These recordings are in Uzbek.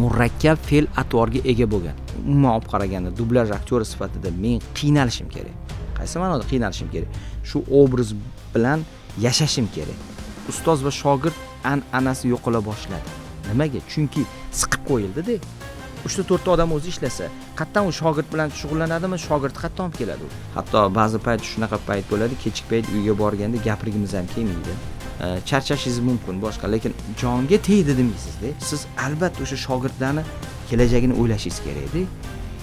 Murakkab fe'l atvorga ega bo'lgan. Umuman olib qaraganda dublyaj aktyori sifatida men qiynalishim kerak. Qaysi ma'noda qiynalishim kerak? Shu obraz bilan yashashim kerak. Ustoz va shogird an'anasi yo'qola boshladi. Nimaga? Chunki siqib qo'yildi-da. 3 ta 4 ta odam o'zi ishlasa, qayerdan u shogird bilan shug'ullanadimi? Shogird qayerdan olib keladi u? Hatto ba'zi payt shunaqa payt bo'ladi, kechki payt uyga borganda gapirgimiz ham kelmaydi. Charchashingiz mumkin boshqa, lekin jonga tegdi demaysiz-da. Siz albatta o'sha shogirdlarni kelajagini o'ylashingiz kerak-da.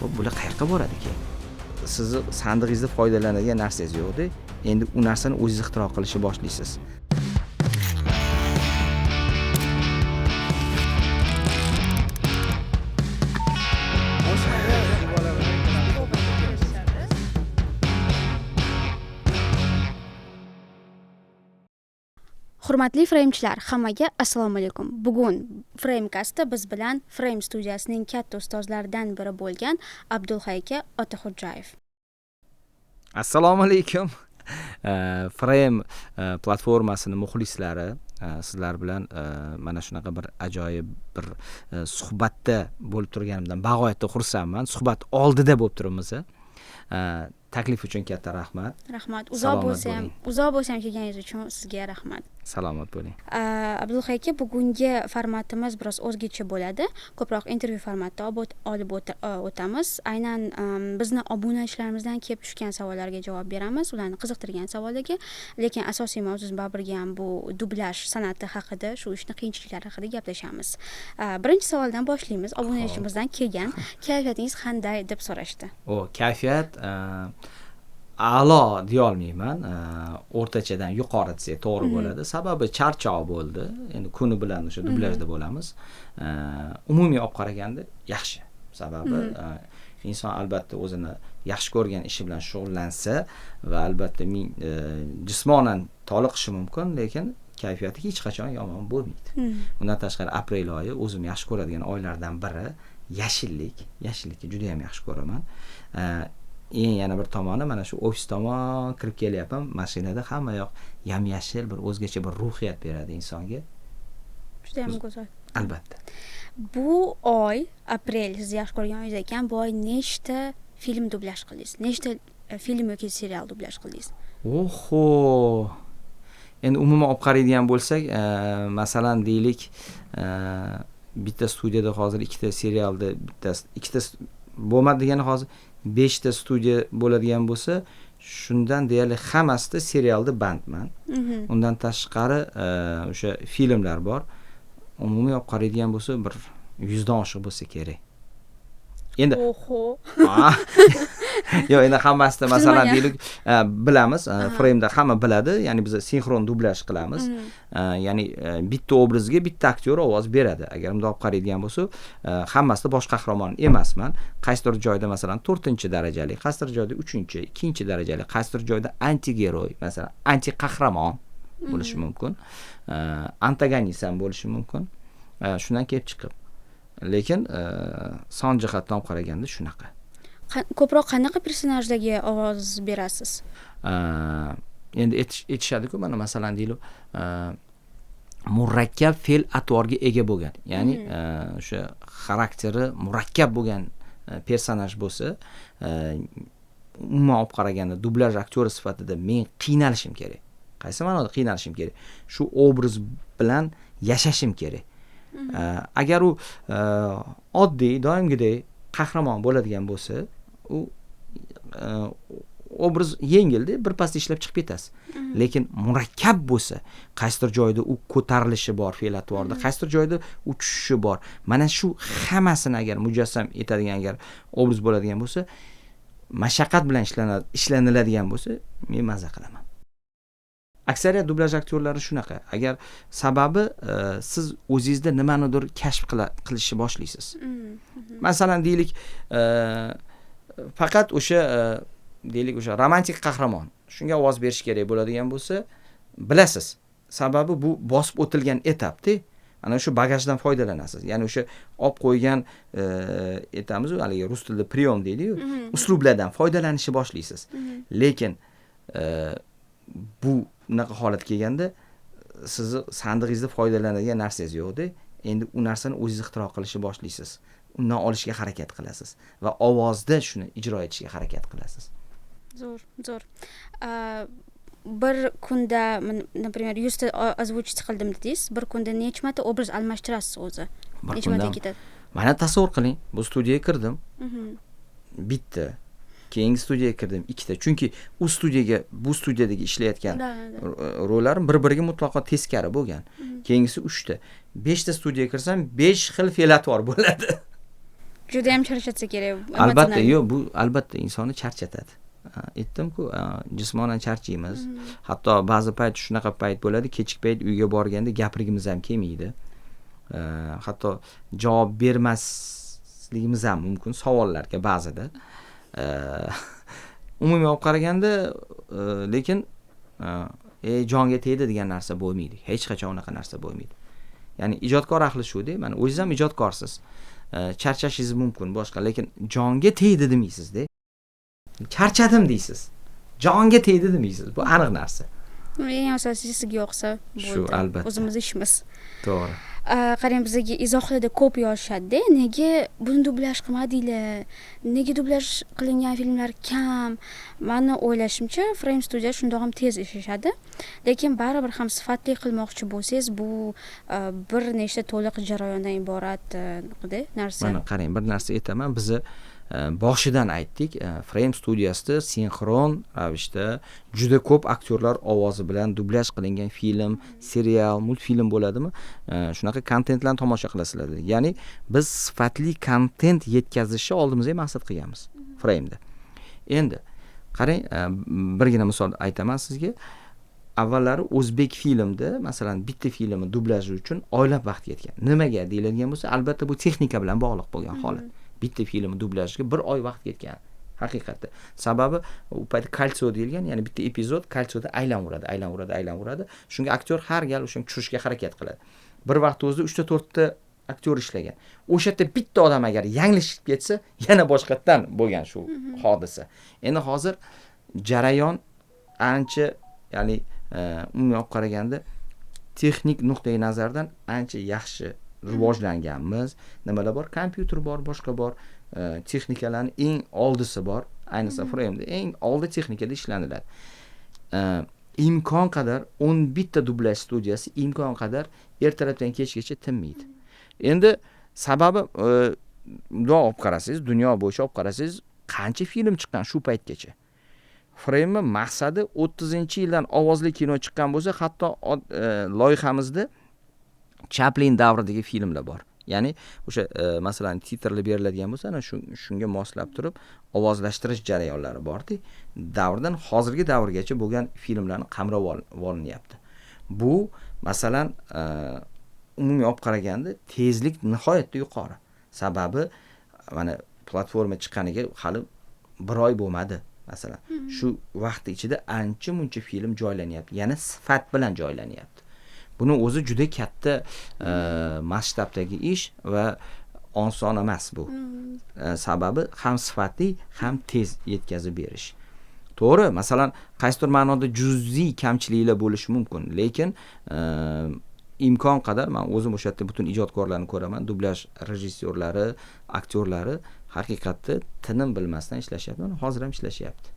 Xo'p, bular qayerga boradi keyin? Sizni sandig'ingizda foydalanadigan narsangiz yo'q-da. Endi u narsani o'zingiz ixtiro qilishni boshlaysiz. Hurmatli framechilar, hammaga assalomu alaykum. Bugun Framecastda biz bilan Frame studiyasining katta ustozlaridan biri bo'lgan Abdulhay aka Otaxo'jayev. Assalomu alaykum. Frame platformasini muxlislari, sizlar bilan mana shunaqa bir ajoyib bir suhbatda bo'lib turganimdan bag'oyatda xursandman. Suhbat oldida bo'lib turibmiz. Taklif uchun katta rahmat. Rahmat. Uzoq bo'lsa ham, uzoq bo'lsa ham kelganingiz uchun sizga rahmat. Salomat bo'ling. Abdulhay aka, bugungi formatimiz biroz o'zgacha bo'ladi. Ko'proq intervyu formatida olib o'tamiz. Aynan bizni obunachilarimizdan kelib tushgan savollarga javob beramiz, ularni qiziqtirgan savollarga. Lekin asosiy mavzumiz baribir ham bu dublyaj san'ati haqida, shu ishni qiyinchiliklari haqida gaplashamiz. Birinchi savoldan boshlaymiz. Obunachimizdan kelgan kayfiyatingiz qanday deb so'rashdi. O, kayfiyat a'lo deya olmayman, o'rtachadan yuqori desak to'g'ri bo'ladi. Sababi charchoq bo'ldi. Endi kuni bilan o'sha dublyajda bo'lamiz. Umumiy olib qaraganda yaxshi. Sababi inson albatta o'zini yaxshi ko'rgan ishi bilan shug'ullansa va albatta jismonan toliqishi mumkin, lekin kayfiyati hech qachon yomon bo'lmaydi. Undan tashqari aprel oyi o'zim yaxshi ko'radigan oylardan biri. Yashillik, yashillikni juda ham yaxshi ko'raman. Eng yana bir tomoni mana shu ofis tomon kirib kelyapman, mashinada hamma yoq yam-yashil bir o'zgacha bir ruhiyat beradi insonga. Juda ham go'zal. Albatta. Bu oy aprel siz yaxshi ko'rgan oyingiz ekan, bu oy nechta film dublyaj qildingiz? Nechta film yoki serial dublyaj qildingiz? Oho. Endi umuman olib qaraydigan bo'lsak, masalan deylik, bitta studiyada hozir ikkita serialda bittasi, ikkita bo'lmadi degani hozir 5 ta studiya bo'ladigan bo'lsa, shundan deyarli hammasida serialda bandman. Undan tashqari o'sha filmlar bor. Umumiy olib qaraydigan bo'lsa bir 100 dan oshiq bo'lsa kerak. Endi oho. Yo'q, endi hammasida masalan deylik, bilamiz, Frame'da hamma biladi, ya'ni biz sinxron dublyaj qilamiz. Ya'ni bitta obrazga bitta aktyor ovoz beradi. Agar bunday olib qaraydigan bo'lsa, hammasida bosh qahramon emasman. Qaysidir joyda masalan 4-darajali, qaysidir joyda 3-, 2-darajali, qaysidir joyda anti-geroy, masalan, anti-qahramon bo'lishi mumkin. Antagonist ham bo'lishi mumkin. Shundan kelib chiqib. Lekin son jihatdan olib qaraganda shunaqa. Ko'proq qanaqa personajlarga ovoz berasiz? Endi aytishadi-ku, mana masalan deylik, murakkab fe'l atvorga ega bo'lgan, ya'ni o'sha xarakteri murakkab bo'lgan personaj bo'lsa, umuman olib qaraganda dublyaj aktyori sifatida men qiynalishim kerak. Qaysi ma'noda qiynalishim kerak? Shu obraz bilan yashashim kerak. Agar u oddiy, doimgidek qahramon bo'ladigan bo'lsa, u obraz yengilda, bir pasda ishlab chiqib ketasiz. Lekin murakkab bo'lsa, qaysidir joyda u ko'tarilishi bor fe'l-atvorda, qaysidir joyda u tushishi bor. Mana shu hammasini agar mujassam etadigan agar obraz bo'ladigan bo'lsa, mashaqqat bilan ishlaniladigan bo'lsa, men maza qilaman. Aksariyat dublyaj aktyorlari shunaqa. Agar sababi siz o'zingizda nimanidir kashf qilishni boshlaysiz. Masalan deylik, faqat o'sha deylik o'sha romantik qahramon, shunga ovoz berish kerak bo'ladigan bo'lsa, bilasiz. Sababi bu bosib o'tilgan etapda. Ana shu bagajdan foydalanasiz. Ya'ni o'sha olib qo'ygan aytamiz-ku, haligi rus tilida priyom deydi-yu, uslublardan foydalanishni boshlaysiz. Lekin bu bunaqa holat kelganda sizni sandig'ingizda foydalanadigan narsangiz yo'q-da. Endi u narsani o'zingiz ixtiro qilishni boshlaysiz, undan olishga harakat qilasiz va ovozda shuni ijro etishga harakat qilasiz. Zo'r, zo'r. Bir kunda, например, 100 ta озвучить qildim dedingiz, bir kunda necha marta obraz almashtirasiz o'zi? Necha marta ketadi? Mana tasavvur qiling, bu studiyaga kirdim, bitta, keyingi studiyaga kirdim, ikkita. Chunki u studiyaga, bu studiyadagi ishlayotgan rollarim bir biriga mutlaqo teskari bo'lgan. Keyingisi uchta, beshta studiyaga kirsam, 5 xil fe'l-atvor bo'ladi. Judayam charchatsa kerak. Albatta, yo'q, bu albatta insonni charchatadi. Aytdim-ku, jismonan charchaymiz. Hatto ba'zi payt shunaqa payt bo'ladi, kechki payt uyga borganda gapirgimiz ham kelmaydi. Hatto javob bermasligimiz ham mumkin savollarga ba'zida. Umuman olib qaraganda, lekin jonga tegdi degan narsa bo'lmaydi. Hech qachon unaqa narsa bo'lmaydi. Ya'ni ijodkor ahli shu-da, mana o'zingiz ham ijodkorsiz. Charchashingiz mumkin boshqa, lekin jonga tegdi demaysizda. Charchadim deysiz. Jonga tegdi demaysiz. Bu aniq narsa. Eng asosiysi sizga yoqsa bo'ldi. Shu, albatta. O'zimiz ishimiz. To'g'ri. Qarang, bizga izohlarda ko'p yozishadi-da, nega buni dublyaj qilmadinglar? Nega dublyaj qilingan filmlar kam? Mani o'ylashimcha, Frame Studio shundoq ham tez ishlashadi. Lekin baribir ham sifatli qilmoqchi bo'lsangiz, bu bir nechta to'liq jarayondan iborat narsa. Mana qarang, bir narsa aytaman, bizni boshidan aytdik, Frame studiyasida sinxron ravishda juda ko'p aktyorlar ovozi bilan dublyaj qilingan film, serial, multfilm bo'ladimi? Shunaqa kontentlarni tomosha qilasizlar dedik. Ya'ni biz sifatli kontent yetkazishni oldimizga maqsad qilganmiz Frame'da. Endi qarang, birgina misol aytaman sizga. Avvallari o'zbek filmda, masalan, bitta filmni dublyaj uchun oylab vaqt ketgan. Nimaga deyiladigan bo'lsa, albatta bu texnika bilan bog'liq bo'lgan holat. Bitta filmni dublyajga bir oy vaqt ketgan haqiqatda. Sababi u payt kalsio deyilgan, ya'ni bitta epizod kalsioda aylanveradi, aylanveradi, aylanveradi. Shunga aktyor har gal o'shanga tushishga harakat qiladi. Bir vaqt o'zida 3 ta 4 ta aktyor ishlagan. O'sha yerda bitta odam agar yanglishib ketsa, yana boshqatdan bo'lgan shu hodisa. Endi hozir jarayon ancha, ya'ni umuman olib qaraganda texnik nuqtai nazardan ancha yaxshi rivojlanganmiz. Nimalar bor? Kompyuter bor, boshqa bor, texnikalarning eng oldisi bor. Ayniqsa Frame'da eng oldi texnikada ishlaniladi. Imkon qadar 11 ta dublyaj studiyasi imkon qadar ertalabdan kechgacha tinmaydi. Endi sababi, bundoq olib qarasangiz, dunyo bo'yicha olib qarasangiz, qancha film chiqqan shu paytgacha. Frame'ning maqsadi 30-yildan ovozli kino chiqqan bo'lsa, hatto loyihamizda Chaplin davridagi filmlar bor. Ya'ni o'sha masalan titrlar beriladigan bo'lsa, ana shunga moslab turib ovozlashtirish jarayonlari bordi. Davrdan hozirgi davrgacha bo'lgan filmlarni qamrab olinyapti. Bu masalan umumiy olib qaraganda tezlik nihoyatda yuqori. Sababi mana platforma chiqqaniga hali bir oy bo'lmadi masalan. Shu vaqt ichida ancha muncha film joylanyapti. Yana sifat bilan joylanyapti. Buni o'zi juda katta masshtabdagi ish va oson emas bu. Sababi ham sifatli, ham tez yetkazib berish. To'g'ri, masalan, qaysidir ma'noda juz'iy kamchiliklar bo'lishi mumkin, lekin imkon qadar men o'zim o'sha yerda butun ijodkorlarni ko'raman, dublyaj rejissyorlari, aktyorlari haqiqatda tinim bilmasdan ishlashyapti. Mana hozir ham ishlashyapti.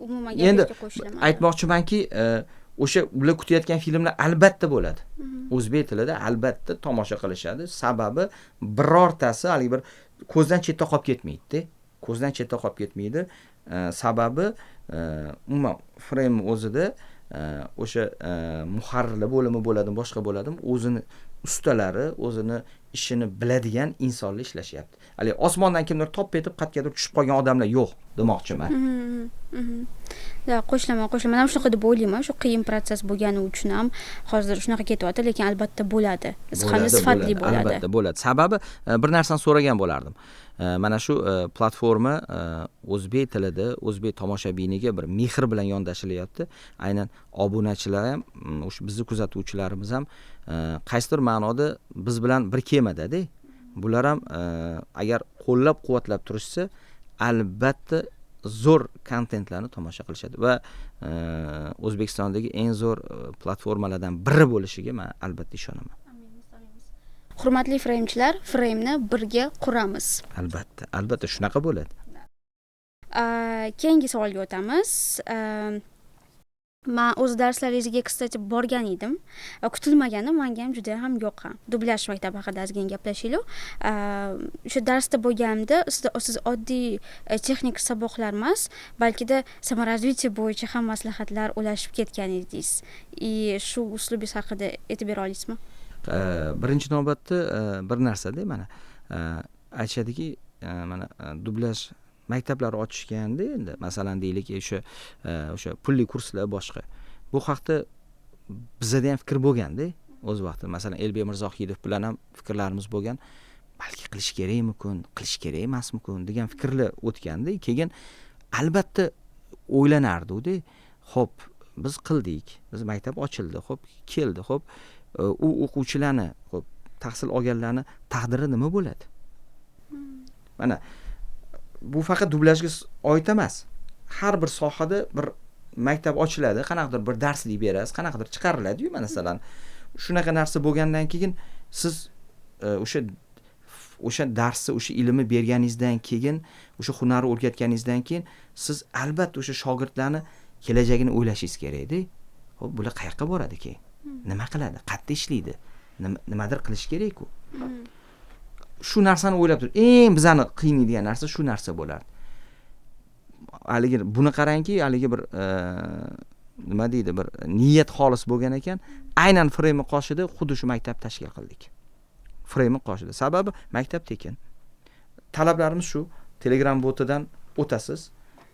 Umuman endi gapga qo'shilaman. Aytmoqchimanki, o'sha ular kutayotgan filmlar albatta bo'ladi. O'zbek tilida albatta tomosha qilishadi. Sababi birortasi haligi bir ko'zdan chetda qolib ketmaydi-da. Ko'zdan chetda qolib ketmaydi. Sababi umuman Frame o'zida o'sha muharrirlar bo'limi bo'ladimi, boshqa bo'ladimi, o'zini ustalari, o'zini ishini biladigan insonlar ishlashyapti. Hali osmondan kimdir top etib qayergadir tushib qolgan odamlar yo'q demoqchiman. Da, qo'shilaman. Men ham shunaqa deb o'ylayman. Shu qiyin protsess bo'lgani uchun ham hozir shunaqa ketyapti, lekin albatta bo'ladi. Hamda sifatli bo'ladi. Albatta bo'ladi. Sababi bir narsani so'ragan bo'lardim. Mana shu platforma o'zbek tilida, o'zbek tomoshabiniga bir mehr bilan yondashilyapti. Aynan obunachilar ham, o'sha bizni kuzatuvchilarimiz ham qaysidir ma'noda biz bilan bir kemada-da. Bular ham agar qo'llab-quvvatlab turishsa, albatta zo'r kontentlarni tomosha qilishadi va O'zbekistondagi eng zo'r platformalardan biri bo'lishiga men albatta ishonaman. Hurmatli framechilar, frameni birga quramiz. Albatta, albatta shunaqa bo'ladi. Keyingi savolga o'tamiz. Man o'z darslaringizga, кстати, borgan edim va kutilmagani manga ham juda ham yoqqan. Dublyaj maktabi haqida ozgina gaplashaylik. O'sha darsda bo'lganimda siz oddiy texnik saboqlar emas, balkida саморазвитие bo'yicha ham maslahatlar ulashib ketgan edingiz. И shu uslubingiz haqida aytib bera olasizmi? Birinchi navbatda bir narsada, mana, aytishadiki, mana, dublyaj maktablari ochishganda, endi masalan deylik, o'sha pulli kurslar, boshqa, bu haqda bizada ham fikr bo'lganda o'z vaqtida. Masalan, Elbek Mirzohidov bilan ham fikrlarimiz bo'lgan, balki qilish kerakmikin, qilish kerak emasmikin degan fikrlar o'tganda. Keyin albatta o'ylanardikda, ho'p, biz qildik, biz maktab ochildi, ho'p, keldi, ho'p, u o'quvchilarni, ho'p, tahsil olganlarni taqdiri nima bo'ladi? Mana bu faqat dublyajga oid emas, har bir sohada bir maktab ochiladi, qanaqadir bir darslik berasiz, qanaqadir chiqariladiyu. Masalan, shunaqa narsa bo'lgandan keyin siz o'sha darsni, o'sha ilmni berganingizdan keyin, o'sha hunarni o'rgatganingizdan keyin siz albatta o'sha shogirdlarni kelajagini o'ylashingiz kerakda. Ho'p, bular qayoqqa boradi keyin, nima qiladi, qayerda ishlaydi, nimadir qilish kerakku. Shu narsani o'ylab turib, eng bizani qiynaydigan narsa shu narsa bo'lardi haligi. Buni qarangki, haligi bir nima deydi, bir niyat xolis bo'lgan ekan. Aynan frame qoshida xuddi shu maktab tashkil qildik, frame qoshida. Sababi maktab tekin, talablarimiz shu: Telegram botidan o'tasiz,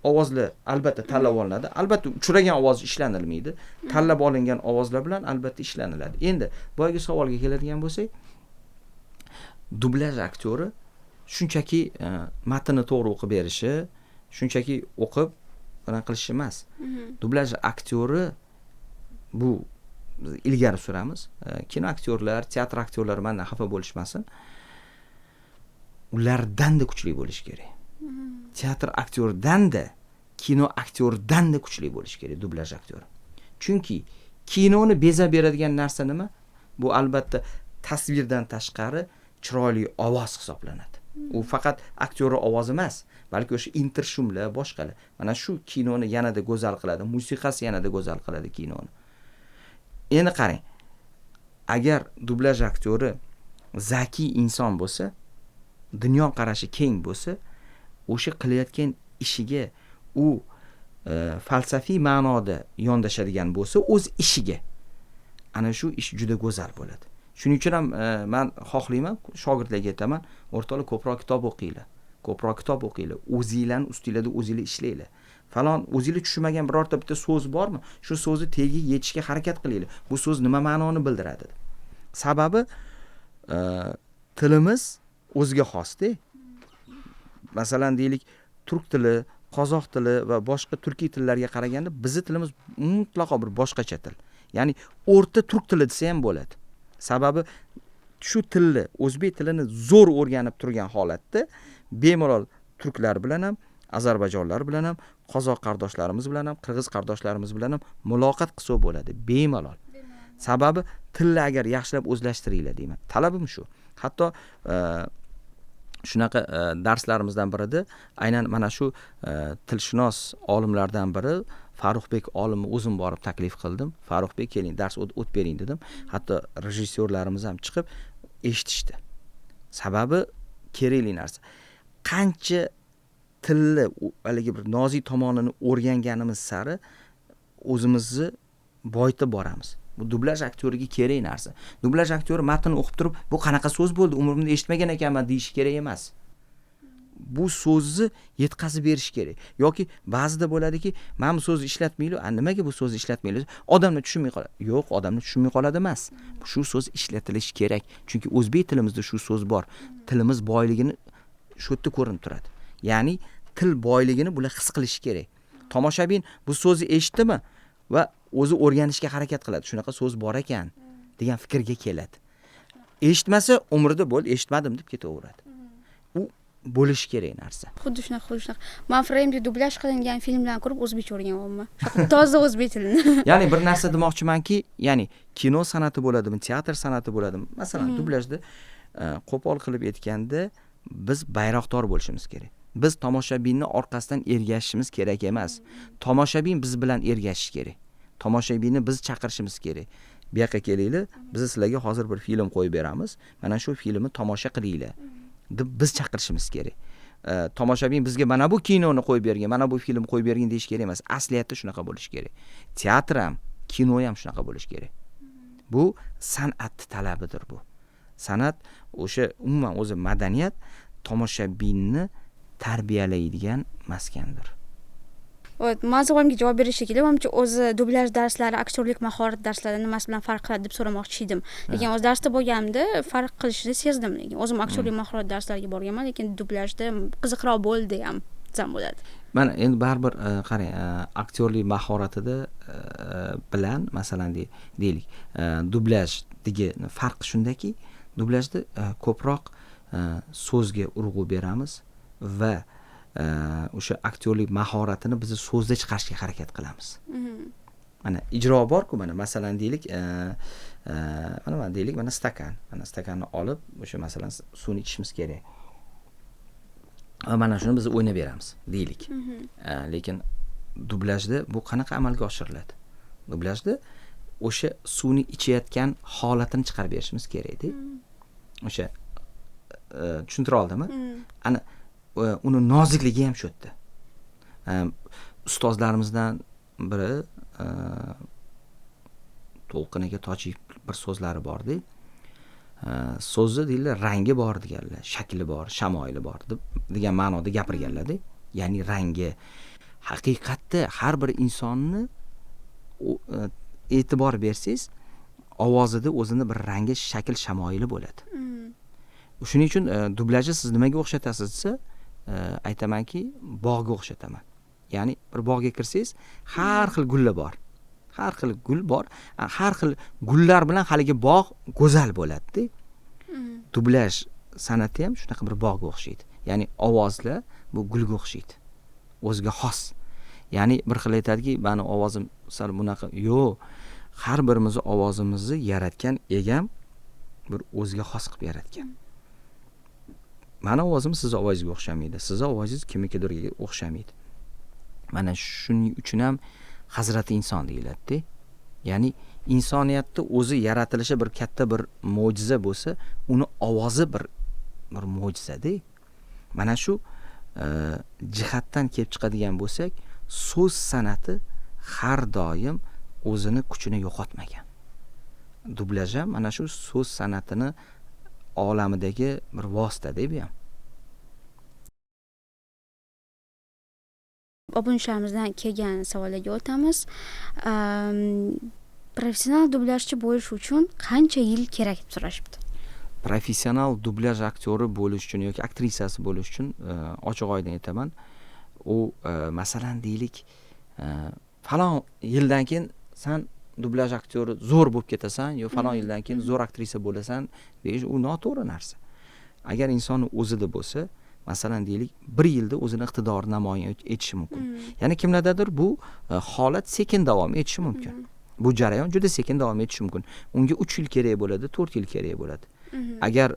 ovozlar albatta tanlab olinadi, albatta uchragan ovoz ishlanilmaydi, tanlab olingan ovozlar bilan albatta ishlaniladi. Endi boyagi savolga keladigan bo'lsak, dublyaj aktyori shunchaki matnni to'g'ri o'qib berishi, shunchaki o'qib bunaqa qilish emas. Dublyaj aktyori bu, biz ilgari suramiz, kino aktyorlar, teatr aktyorlari mandan xafa bo'lishmasin, ulardanda kuchli bo'lishi kerak. Teatr aktyoridanda, kino aktyoridanda kuchli bo'lishi kerak dublyaj aktyori. Chunki kinoni bezab beradigan narsa nima? Bu albatta tasvirdan tashqari chiroyli ovoz hisoblanadi. U faqat aktyorni ovozi emas, balki o'sha интершум lar, boshqalar, mana shu kinoni yanada go'zal qiladi, musiqasi yanada go'zal qiladi kinoni. Endi qarang, agar dublyaj aktyori zakiy inson bo'lsa, dunyoqarashi keng bo'lsa, o'sha qilayotgan ishiga u falsafiy ma'noda yondashadigan bo'lsa o'z ishiga, ana shu ish juda go'zal bo'ladi. Shuning uchun ham man xohlayman, shogirdlarga aytaman: o'rtoqlar, ko'proq kitob o'qinglar, ko'proq kitob o'qinglar, o'zinglarni ustinglarda o'zinglar ishlanglar. Falon, o'zinglar tushunmagan birorta bitta so'z bormi, shu so'zni tagiga yetishga harakat qilinglar, bu so'z nima ma'noni bildiradi. Sababi tilimiz o'ziga xosda. Masalan deylik, turk tili, qozoq tili va boshqa turkiy tillarga qaraganda bizni tilimiz mutlaqo bir boshqacha til, ya'ni o'rta turk tili desa ham bo'ladi. Sababi shu tilni, o'zbek tilini zo'r o'rganib turgan holatda bemalol turklar bilan ham, ozarbayjonlar bilan ham, qozoq qardoshlarimiz bilan ham, qirg'iz qardoshlarimiz bilan ham muloqot qilsa bo'ladi bemalol. Sababi tilni agar yaxshilab o'zlashtiringlar deyman, talabim shu. Hatto shunaqa darslarimizdan birida aynan mana shu tilshunos olimlardan biri Farruxbek olimni o'zim borib taklif qildim. "Farruxbek, keling, dars o'tib bering", dedim. Hatto rejissyorlarimiz ham chiqib eshitishdi. Sababi kerakli narsa. Qancha tilni haligi bir nozik tomonini o'rganganimiz sari o'zimizni boyitib boramiz. Bu dublyaj aktyoriga kerak narsa. Dublyaj aktyori matnni o'qib turib, "Bu qanaqa so'z bo'ldi, umrimda eshitmagan ekanman", deyishi kerak emas. Bu so'zni yetkazib berish kerak. Yoki ba'zida bo'ladiki, mana bu so'zni ishlatmaylik, a nimaga bu so'zni ishlatmaylik, odamlar tushunmay qoladi. Yo'q, odamlar tushunmay qoladi emas, shu so'z ishlatilishi kerak, chunki o'zbek tilimizda shu so'z bor. Tilimiz boyligini shu yerda ko'rinib turadi, ya'ni til boyligini bular his qilishi kerak. Tomoshabin bu so'zni eshitdimi va o'zi o'rganishga harakat qiladi, shunaqa so'z bor ekan degan fikrga keladi. Eshitmasa, umrida bo'ldi, eshitmadim deb ketaveradi. U bo'lishi kerak narsa. Xuddi shunaqa, xuddi shunaqa. Man Frame'da dublyaj qilingan filmlarni ko'rib o'zbekcha o'rganyapman, toza o'zbek tilini. Ya'ni bir narsa demoqchimanki, ya'ni kino san'ati bo'ladimi, teatr san'ati bo'ladimi, masalan, dublyajda qo'pol qilib aytganda biz bayroqdor bo'lishimiz kerak. Biz tomoshabinni orqasidan ergashishimiz kerak emas. Tomoshabin biz bilan ergashishi kerak. Tomoshabinni biz chaqirishimiz kerak. Bu yoqqa kelinglar, biz sizlarga hozir bir film qo'yib beramiz. Mana shu filmni tomosha qilinglar deb biz chaqirishimiz kerak. Tomoshabin bizga mana bu kinoni qo'yib bergin, mana bu film qo'yib bergin deyish kerak emas. Asliyatda shunaqa bo'lishi kerak. Teatr ham, kino ham shunaqa bo'lishi kerak. Bu san'at talabidir bu. San'at o'sha umuman o'zi madaniyat tomoshabinni tarbiyalaydigan maskandir. Вот, man savolimga javob berish shekilli. Manimcha, o'zi dublyaj darslari aktyorlik mahorat darslari nimasi bilan farq qiladi deb so'ramoqchi edim. Lekin o'zi darsda bo'lganimda farq qilishini sezdim. Lekin o'zim aktyorlik mahorat darslariga borganman, lekin dublyajda qiziqroq bo'ldi ham desam bo'ladi. Mana endi baribir qarang, aktyorlik mahoratida bilan, masalan, deylik, dublyaj-dagi farqi shundaki, dublyajda ko'proq so'zga urg'u beramiz va o'sha aktyorlik mahoratini biz so'zda chiqarishga harakat qilamiz. Mana ijro borku, mana masalan deylik, mana deylik, mana stakan, mana stakanni olib o'sha masalan suvni ichishimiz kerak va mana shuni biz o'ynab beramiz deylik. Lekin dublyajda bu qanaqa amalga oshiriladi? Dublyajda o'sha suvni ichayotgan holatini chiqarib berishimiz kerakda. O'sha tushuntira oldimmi? Ana uni nozikligi ham shu yerda. Ustozlarimizdan biri To'lqin aka Tojiyev bir so'zlari borda. So'zni deydilar, rangi bor deganlar, shakli bor, shamoili bor deb degan ma'noda gapirganlarda. Ya'ni rangi haqiqatda har bir insonni e'tibor bersangiz, ovozida o'zini bir rangi, shakl, shamoili bo'ladi. Shuning uchun dublyajni siz nimaga o'xshatasiz desa, aytamanki, bog'ga o'xshataman. Ya'ni bir bog'ga kirsangiz, har xil gullar bor. Har xil gul bor. Har xil gullar bilan haligi bog' go'zal bo'ladi-da. Dublyaj san'ati ham shunaqa bir bog'ga o'xshaydi. Ya'ni ovozlar bu gulga o'xshaydi. O'ziga xos. Ya'ni bir xil aytadiki, meni ovozim sal bunaqa. Yo'q, har birimizni ovozimizni yaratgan egam bir o'ziga xos qilib yaratgan. Meni ovozim siz ovozingizga o'xshamaydi. Siz ovozingiz kimnikidirga o'xshamaydi. Mana shuning uchun ham Hazrati inson deyiladi-da. Ya'ni insoniyatni o'zi yaratilishi bir katta bir mo'jiza bo'lsa, uni ovozi bir mo'jiza-da. Mana shu jihatdan kelib chiqadigan bo'lsak, so'z san'ati har doim o'zini kuchini yo'qotmagan. Dublyaj ham mana shu so'z san'atini olamidagi bir vosita deb ham. Obunachilarimizdan kelgan savollarga o'tamiz. Professional dublyajchi bo'lish uchun qancha yil kerak deb so'rashibdi. Professional dublyaj aktyori bo'lish uchun yoki aktrisasi bo'lish uchun ochiq oydin aytaman, u masalan deylik, falon yildan keyin san dublyaj aktyori zo'r bo'lib ketasan yo falon yildan keyin zo'r aktrisa bo'lasan deyish u noto'g'ri narsa. Agar insonni o'zida bo'lsa, masalan deylik, bir yilda o'zini iqtidorini namoyon etishi mumkin. Ya'ni kimlardadir bu holat sekin davom etishi mumkin. Bu jarayon juda sekin davom etishi mumkin. Unga 3 yil kerak bo'ladi, 4 yil kerak bo'ladi. Agar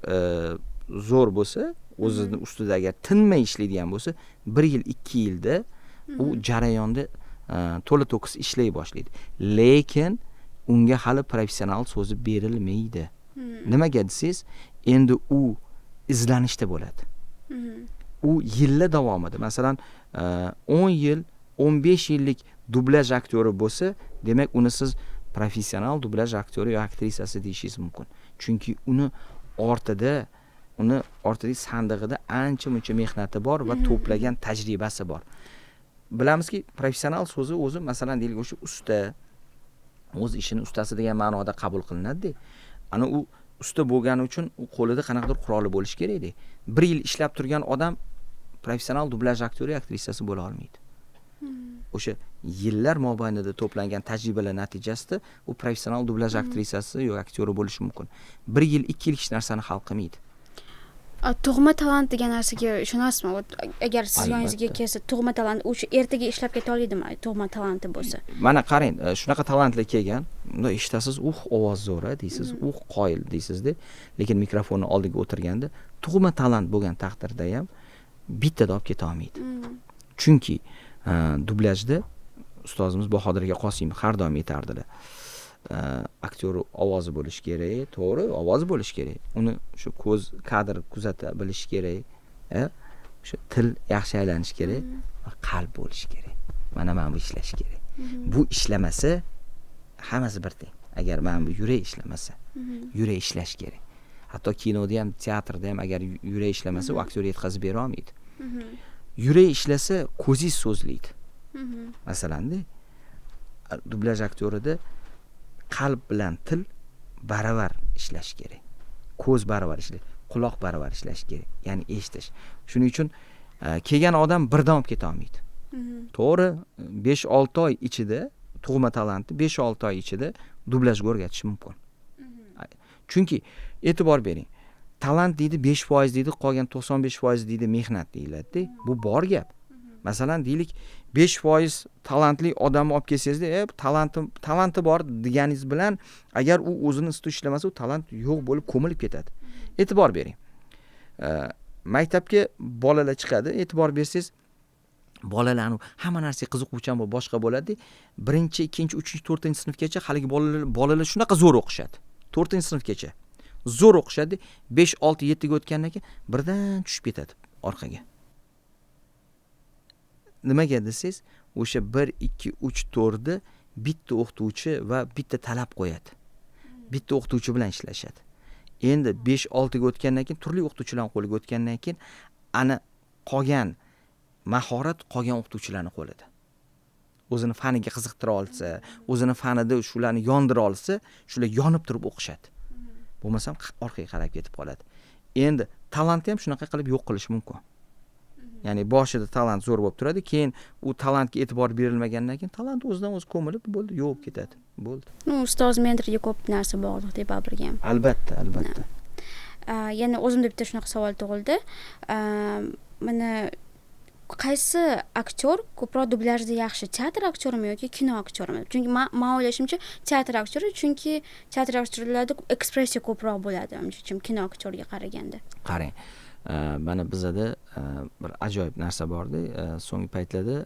zo'r bo'lsa, o'zini ustida agar tinmay ishlaydigan bo'lsa, 1 yil, 2 yilda u jarayonda to'la to'kis ishlay boshlaydi. Lekin unga hali professional so'zi berilmaydi. Nimaga desangiz, endi u izlanishda bo'ladi. U yillar davomida, masalan, 10 yil, 15 yillik dublyaj aktyori bo'lsa, demak uni siz professional dublyaj aktyori yoki aktrisasi deyishingiz mumkin. Chunki uni ortidagi sandig'ida ancha-muncha mehnati bor va to'plagan tajribasi bor. Bilamizki, professional so'zi o'zi masalan deylik, o'sha usta, o'z ishini ustasi degan ma'noda qabul qilinadi-da. Ana u usta bo'lgani uchun u qo'lida qanaqadir quroli bo'lishi kerak-da. Bir yil ishlab turgan odam professional dublyaj aktyori, aktrisasi bo'la olmaydi. O'sha yillar mobaynida to'plangan tajribalar natijasida u professional dublyaj aktrisasi yoki aktyori bo'lishi mumkin. Bir yil, 2 yil hech narsani hal qilmaydi. Tug'ma talant degan narsaga ishonasizmi? Agar siz yoningizga kelsa, tug'ma talant o'sha ertaga ishlab keta oladimi, tug'ma talanti bo'lsa? Mana qarang, shunaqa talantlar kelgan, unda eshitasiz, ovoz zo'r deysiz, qoyil deysizda, lekin mikrofonni oldiga o'tirganda tug'ma talant bo'lgan taqdirda ham bittada olib keta olmaydi. Chunki dublyajda ustozimiz Bahodir aka Qosimov har doim aytardilar, aktyor ovozi bo'lishi kerak, to'g'ri ovozi bo'lishi kerak, uni shu ko'z kadr kuzata bilishi kerak, o'sha til yaxshi aylanishi kerak va qalb bo'lishi kerak. Mana bu ishlashi kerak. Bu ishlamasa hammasi bir teng. Agar mana bu yurak ishlamasa, yurak ishlashi kerak. Hatto kinoda ham, teatrda ham agar yurak ishlamasa, u aktyor yetkazib bera olmaydi. Yurak ishlasa ko'zingiz so'zlaydi. Masalan-da, dublyaj aktyorida qalb bilan til baravar ishlashi kerak. Ko'z baravar ishlashi, quloq baravar ishlashi kerak. Ya'ni eshitish. Shuning uchun kelgan odam birdan olib keta olmaydi. To'g'ri, 5-6 oy ichida tug'ma talantni 5-6 oy ichida dublyajga o'rgatish mumkin. Chunki e'tibor bering, talant deydi 5% deydi, qolgan 95% deydi mehnat deyiladi-da. Bu bor gap. Masalan, deylik 5% talantli odamni olib kelsangizda, talanti bor deganingiz bilan agar u o'zini ustida ishlamasa, u talant yo'q bo'lib ko'milib ketadi. E'tibor bering. Maktabga bolalar chiqadi, e'tibor bersangiz, bolalarni hamma narsaga qiziquvchan bo'lib boshqa bo'ladi. 1-chi, 2-chi, 3-chi, 4-chi sinfgacha haligi bolalar shunaqa zo'r o'qishadi. 4-chi sinfgacha zo'r o'qishadi. 5, 6, 7 ga o'tgandan keyin birdan tushib ketadi orqaga. Nimaga desangiz, o'sha 1, 2, 3, 4 da bitta o'qituvchi va bitta talab qo'yadi. Bitta o'qituvchi bilan ishlashadi. Endi 5, 6 ga o'tgandan keyin turli o'qituvchilarning qo'liga o'tgandan keyin ana qolgan mahorat qolgan o'qituvchilarning qo'lida. O'zini faniga qiziqtira olsa, o'zini fanida shularni yondira olsa, shular yonib turib o'qishadi. Bo'lmasam orqaga qarab ketib qoladi. Endi talantni ham shunaqa qilib yo'q qilish mumkin. Ya'ni boshida talant zo'r bo'lib turadi, keyin u talantga e'tibor berilmagandan keyin talant o'zidan o'zi ko'milib bo'ldi, yo'q ketadi. Bo'ldi. Ustoz mentorga ko'p narsa bog'liq deb baribir ham. Albatta, albatta. Yana o'zimda bitta shunaqa savol tug'ildi. Mana qaysi aktyor ko'proq dublyajda yaxshi, teatr aktyorimi yoki kino aktyorimi? Chunki men o'ylashimcha teatr aktyori, chunki teatr aktyorlarida ekspressiya ko'proq bo'ladi, uncha kino aktyorga qaraganda. Qarang, mana bizada bir ajoyib narsa bordi. So'nggi paytlarda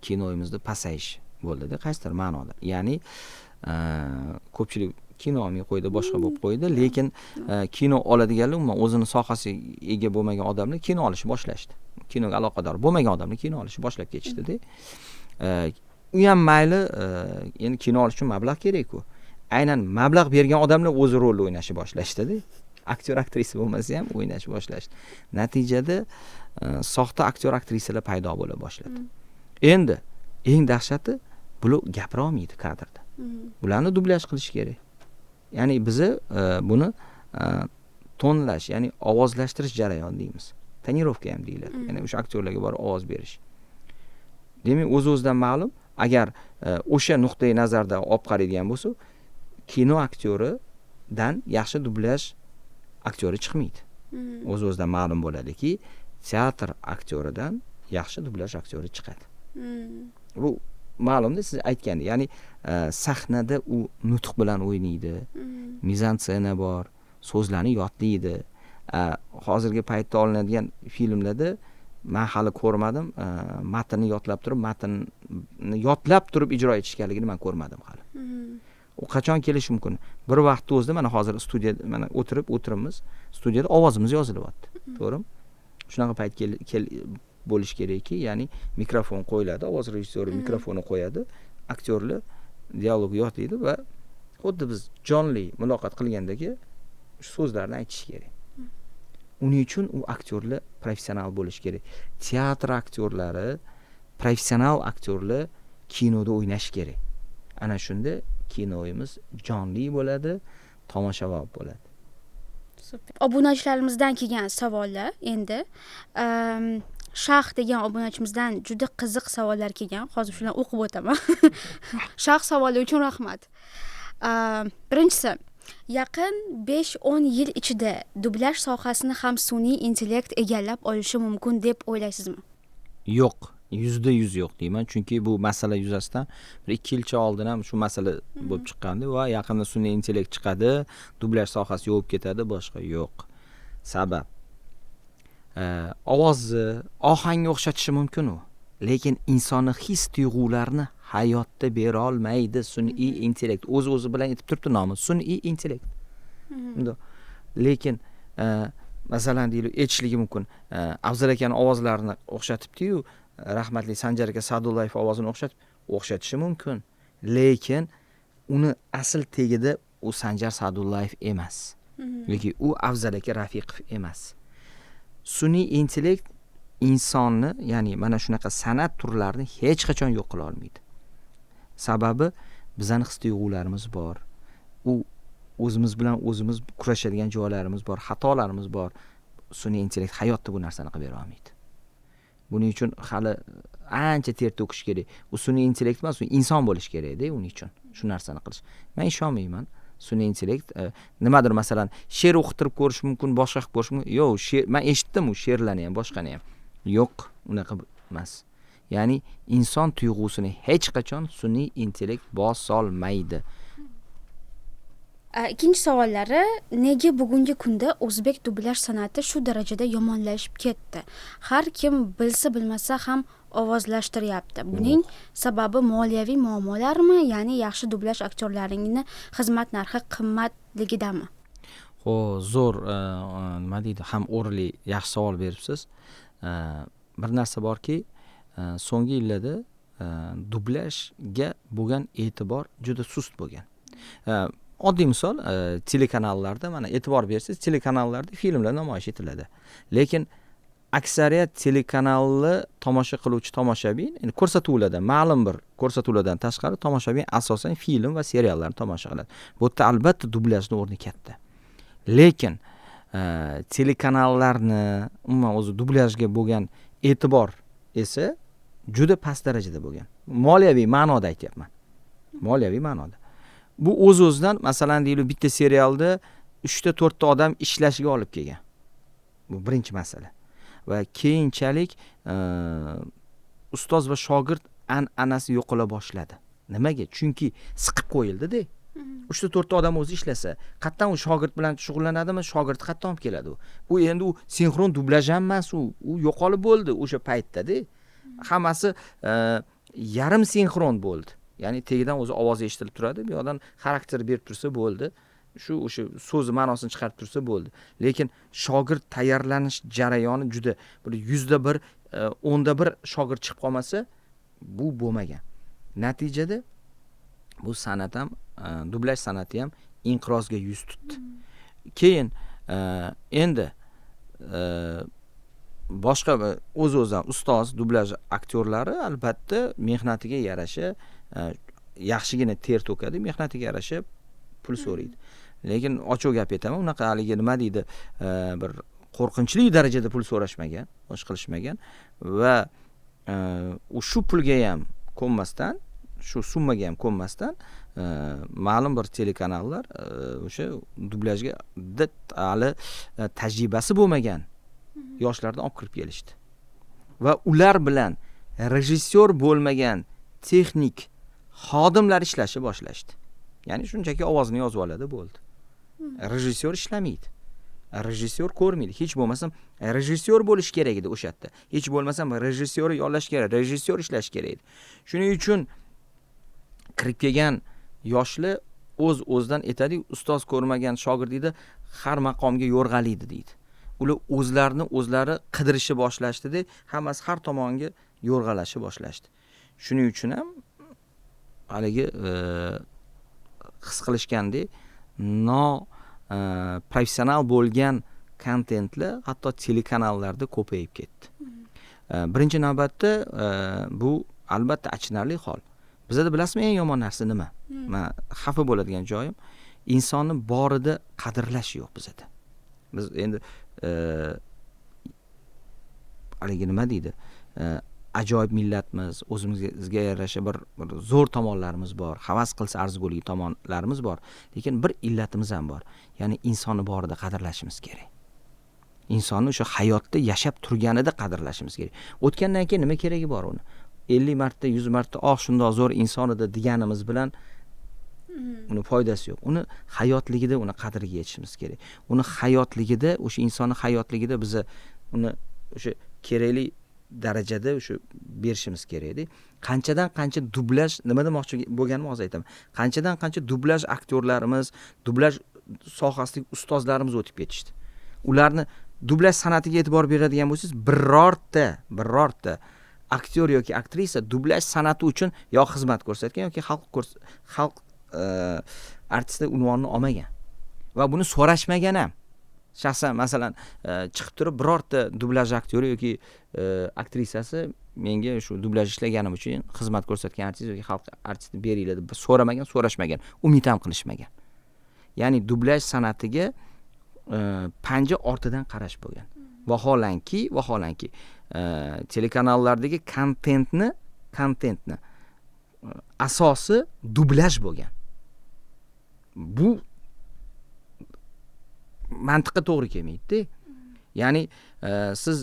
kinoyimizda pasayish bo'ldi-da, qaysidir ma'noda. Ya'ni ko'pchilik kino olmay qo'ydi, boshqa bo'lib qo'ydi, lekin kino oladiganlar umuman o'zini sohasiga ega bo'lmagan odamlar kino olishni boshlashdi. Kinoga aloqador bo'lmagan odamlar kino olishni boshlab ketishdi-da. U ham mayli, endi kino olish uchun mablag' kerak-ku. Aynan mablag' bergan odamlar o'zi rolni o'ynashni boshlashdi-da. Aktyor aktrisa bo'lmasa ham o'ynashni boshlashdi. Natijada soxta aktyor aktrisalar paydo bo'la boshladi. Endi eng dahshati, bular gapira olmaydi kadrda. Ularni dublyaj qilish kerak. Ya'ni bizni buni tonlash, ya'ni ovozlashtirish jarayoni deymiz. Tonirovka ham deyiladi. Ya'ni o'sha aktyorlarga borib ovoz berish. Demak, o'z-o'zidan ma'lum, agar o'sha nuqtai nazarda olib qaraydigan bo'lsa, kino aktyoridan yaxshi dublyaj aktyori chiqmaydi. O'z-o'zidan ma'lum bo'ladiki, teatr aktyoridan yaxshi dublyaj aktyori chiqadi. Bu ma'lumda, siz aytgandek, ya'ni sahnada u nutq bilan o'ynaydi, mizanscena bor, so'zlarni yodlaydi. Hozirgi paytda olinadigan filmlarda men hali ko'rmadim, matnni yodlab turib, matnni yodlab turib ijro etishganligini men ko'rmadim hali. U qachon kelishi mumkin? Bir vaqtda o'zida mana hozir studiyada mana o'tirib o'tiribmiz, studiyada ovozimiz yozilyapti. To'g'rimi? Shunaqa payt bo'lish kerakki, ya'ni mikrofon qo'yiladi, ovoz rejissyori mikrofonni qo'yadi, aktyorlar dialog yodlaydi va xuddi biz jonli muloqot qilgandagi shu so'zlarni aytish kerak. Uning uchun u aktyorlar professional bo'lish kerak. Teatr aktyorlari, professional aktyorlar kinoda o'ynash kerak. Ana shunda kinoyimiz jonli bo'ladi, tomoshabop bo'ladi. Super. Obunachilarimizdan kelgan savollar endi. Shah degan obunachimizdan juda qiziq savollar kelgan. Hozir shularni o'qib o'taman. Shah savoli uchun rahmat. Birinchisi, Yaqin 5-10 yil ichida dublyaj sohasini ham sun'iy intellekt egallab olishi mumkin deb o'ylaysizmi? Yo'q, 100% yo'q deyman, chunki bu masala yuzasidan bir 2 yilcha oldin ham shu masala bo'lib chiqqandi va yaqinda sun'iy intellekt chiqadi, dublyaj sohasi yo'qolib ketadi, boshqa yo'q. Sabab, ovozni, ohangga o'xshatishi mumkin u, lekin insonni his tuyg'ularini hayotda bera olmaydi sun'iy intellekt. O'z o'zi bilan aytib turibdi nomi, sun'iy intellekt. Lekin masalan deylik, aytishligi mumkin, Afzal akani ovozlarini o'xshatibdi-yu, rahmatli Sanjar aka Sa'dullayev ovozini o'xshatishi mumkin, lekin uni asl tegida u Sanjar Sa'dullayev emas yoki u Afzal aka Rafiqov emas. Sun'iy intellekt insonni, ya'ni mana shunaqa san'at turlarini hech qachon yo'q qila olmaydi. Sababi bizani his tuyg'ularimiz bor, u o'zimiz bilan o'zimiz kurashadigan joylarimiz bor, xatolarimiz bor. Sun'iy intellekt hayotda bu narsani qilib bera olmaydi. Buning uchun hali ancha ter to'kish kerak. U sun'iy intellekt emas, u inson bo'lish kerakda uning uchun shu narsani qilish. Men ishonmayman. Sun'iy intellekt nimadir, masalan, she'r o'qitirib ko'rish mumkin, boshqa qilib ko'rish mumkin. Yo'q, she'r, men eshitdim u she'rlarni ham, boshqani ham. Yo'q, unaqa emas. Ya'ni inson tuyg'usini hech qachon sun'iy intellekt bosolmaydi. Ikkinchi savollari: nega bugungi kunda o'zbek dublyaj san'ati shu darajada yomonlashib ketdi? Har kim bilsa bilmasa ham ovozlashtiryapti. Buning sababi moliyaviy muammolarmi, ya'ni yaxshi dublyaj aktyorlaringni xizmat narxi qimmatligidami? Xo'p, zo'r, nima deydi, ham o'rinli, yaxshi savol beribsiz. Bir narsa borki, so'nggi yillarda dublyajga bo'lgan e'tibor juda sust bo'lgan. Oddiy misol, telekanallarda, mana e'tibor bersangiz, telekanallarda filmlar namoyish etiladi. Lekin aksariyat telekanalni tomosha qiluvchi tomoshabin, endi ko'rsatuvlardan, ma'lum bir ko'rsatuvlardan tashqari tomoshabin asosan film va seriallarni tomosha qiladi. Bu yerda albatta dublyajning o'rni katta. Lekin telekanallarni umuman o'zi dublyajga bo'lgan e'tibor esa juda past darajada bo'lgan. Moliyaviy ma'noda aytyapman. Moliyaviy ma'noda. Bu o'z-o'zidan, masalan, deylik, bitta serialda 3 ta 4 ta odam ishlashiga olib kelgan. Bu birinchi masala. Va keyinchalik ustoz va shogird an'anasi yo'qola boshladi. Nimaga? Chunki siqib qo'yildi-da. 3 ta 4 ta odam o'zi ishlasa, qayerdan u shogird bilan shug'ullanadimi? Shogird qayerdan olib keladi u? U endi u sinxron dublyaj ham emas, u yo'qolib bo'ldi o'sha paytda-da. Hammasi yarim sinxron bo'ldi. Ya'ni tagidan o'zi ovoz eshitilib turadi, bu yoqdan xarakter berib tursa bo'ldi. Shu o'sha so'zi ma'nosini chiqarib tursa bo'ldi. Lekin shogird tayyorlanish jarayoni juda bir 1%, 1/10 shogird chiqib qolmasa, bu bo'lmagan. Natijada bu san'at ham, dublyaj san'ati ham inqirozga yuz tutdi. Keyin endi boshqa o'z-o'zidan ustoz dublyaj aktyorlari albatta mehnatiga yarasha yaxshigina ter to'kadi, mehnatiga yarasha pul so'raydi. Lekin ochiq gap aytaman, unaqa haligi nima deydi, bir qo'rqinchli darajada pul so'rashmagan, boshqa qilishmagan va u shu pulga ham ko'nmasdan, shu summaga ham ko'nmasdan, ma'lum bir telekanallar o'sha dublyajga hali tajribasi bo'lmagan yoshlarni olib kirib kelishdi. Va ular bilan rejissyor bo'lmagan texnik xodimlar ishlashni boshlashdi. Ya'ni shunchaki ovozini yozib oladi, bo'ldi. Rejissyor ishlamaydi. Rejissyor ko'rmaydi. Hech bo'lmasam rejissyor bo'lish kerak edi o'sha yerda. Hech bo'lmasam rejissyorni yollash kerak, rejissyor ishlash kerak edi. Shuning uchun kirib kelgan yoshlar o'z o'zidan aytadi, ustoz ko'rmagan shogird deydi, har maqomga yo'rg'alaydi deydi. Ular o'zlarini o'zlari qidirishni boshlashdida, hammasi har tomonga yo'rg'alashni boshlashdi. Shuning uchun ham haligi his qilishgandek no professional bo'lgan kontentlar hatto telekanallarda ko'payib ketdi. Birinchi navbatda bu albatta achinarli hol. Bizada bilasizmi eng yomon narsa nima? Men xafa bo'ladigan joyim, insonni borida qadrlash yo'q bizada. Biz endi haligi nima deydi? ajoyib millatmiz, o'zimizga yarasha bir zo'r tomonlarimiz bor, havas qilsa arzigulik tomonlarimiz bor, lekin bir illatimiz ham bor. Ya'ni insonni borida qadrlashimiz kerak. Insonni o'sha hayotda yashab turganida qadrlashimiz kerak. O'tgandan keyin nima keragi bor uni? 50 marta, 100 marta oh shundoq zo'r inson edi deganimiz bilan uni foydasi yo'q. Uni hayotligida uni qadriga yetishimiz kerak. Uni hayotligida, o'sha insonni hayotligida biza uni o'sha kerakli darajada o'sha berishimiz kerakda. Qanchadan qancha dublyaj, nima demoqchi bo'lganimni hozir aytaman. Qanchadan qancha dublyaj aktyorlarimiz, dublyaj sohasidagi ustozlarimiz o'tib ketishdi. Ularni dublyaj san'atiga e'tibor beradigan bo'lsangiz, birorta aktyor yoki aktrisa dublyaj san'ati uchun yo xizmat ko'rsatgan yoki xalq artisti unvonini olmagan va buni so'rashmagan ham. Shaxsan masalan chiqib turib birorta dublyaj aktyori yoki aktrisasi menga shu dublyaj ishlaganim uchun xizmat ko'rsatgan artist yoki xalq artisti beringlar deb so'ramagan, so'rashmagan, umid ham qilishmagan. Ya'ni dublyaj san'atiga panja ortidan qarash bo'lgan. Vaholanki telekanallardagi kontentni asosi dublyaj bo'lgan. Bu mantiqqa to'g'ri kelmaydi-da. Ya'ni siz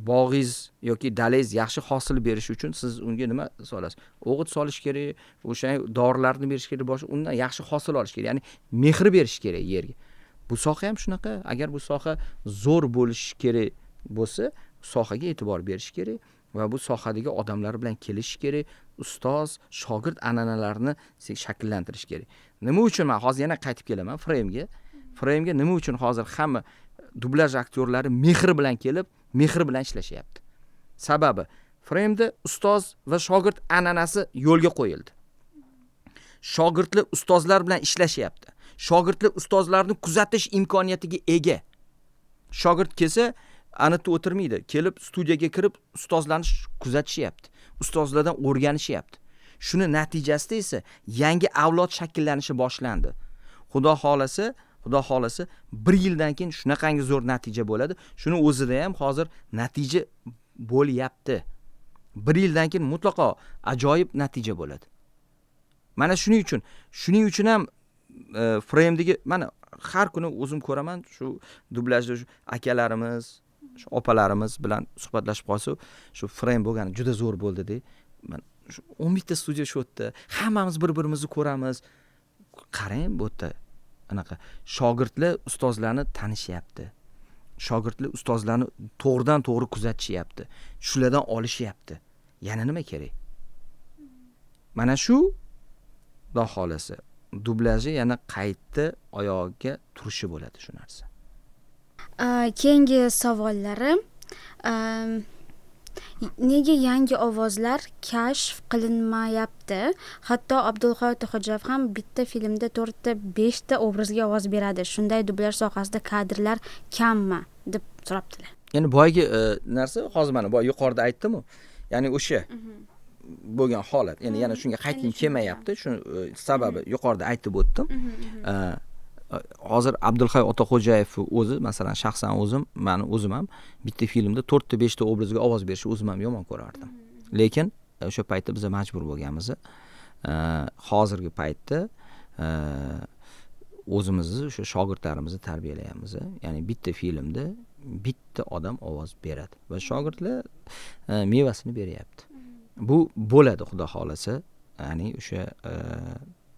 bog'ingiz yoki dalangiz yaxshi hosil berishi uchun siz unga nima solasiz? O'g'it solish kerak, o'sha dorilarni berish kerak, boshqa undan yaxshi hosil olish kerak. Ya'ni mehr berish kerak yerga. Bu soha ham shunaqa. Agar bu soha zo'r bo'lishi kerak bo'lsa, sohaga e'tibor berish kerak va bu sohadagi odamlar bilan kelishish kerak, ustoz, shogird an'analarini shakllantirish kerak. Nima uchun men hozir yana qaytib kelaman Frame'ga? Frame'ga nima uchun hozir hamma dublyaj aktyorlari mehr bilan kelib, mehr bilan ishlashyapti? Sababi Frame'da ustoz va shogird an'anasi yo'lga qo'yildi. Shogirdlar ustozlar bilan ishlashyapti. Shogirdlar ustozlarni kuzatish imkoniyatiga ega. Shogird kelsa, anitda o'tirmaydi, kelib studiyaga kirib ustozlarni kuzatishyapti, ustozlardan o'rganishyapti. Shuni natijasida esa yangi avlod shakllanishi boshlandi. Xudo xolasa bir yildan keyin shunaqangi zo'r natija bo'ladi. Shuni o'zida ham hozir natija bo'lyapti. Bir yildan keyin mutlaqo ajoyib natija bo'ladi. Mana shuning uchun ham Frame'dagi mana har kuni o'zim ko'raman shu dublyajda shu akalarimiz, shu opalarimiz bilan suhbatlashib qolsa, shu Frame bo'lgani juda zo'r bo'ldi-da. Mana shu 11 ta studiya shu yerda, hammamiz bir-birimizni ko'ramiz. Qarang, bu yerda anaqa shogirdlar ustozlarni tanishyapti. Shogirdlar ustozlarni to'g'ridan to'g'ri kuzatishyapti. Shulardan olishyapti. Yana nima kerak? Mana shu xudo xolasa dublyajni yana qayta oyog'iga turishi bo'ladi shu narsa. Keyingi savollari, nega yangi ovozlar kashf qilinmayapti? Hatto Abdulhay Otaxo'jayev ham bitta filmda 4 ta 5 ta obrazga ovoz beradi. Shunday dublyaj sohasida kadrlar kammi deb so'rabdilar. Ya'ni boyagi narsa hozir mana boya yuqorida aytdim-ku. Ya'ni o'sha bo'lgan holat. Ya'ni yana shunga qaytgim kelmayapti. Shu sababi yuqorida aytib o'tdim. Hozir Abdulhay Otaxo'jayev o'zi, masalan, shaxsan o'zim, meni o'zim ham bitta filmda 4 ta 5 ta obrazga ovoz berishni o'zim ham yomon ko'rardim. Lekin o'sha paytda biz majbur bo'lganmiz. Hozirgi paytda o'zimizni o'sha shogirdlarimizni tarbiyalayapmiz. Ya'ni bitta filmda bitta odam ovoz beradi va shogirdlar mevasini beryapti. Bu bo'ladi xudo xolasa. Ya'ni o'sha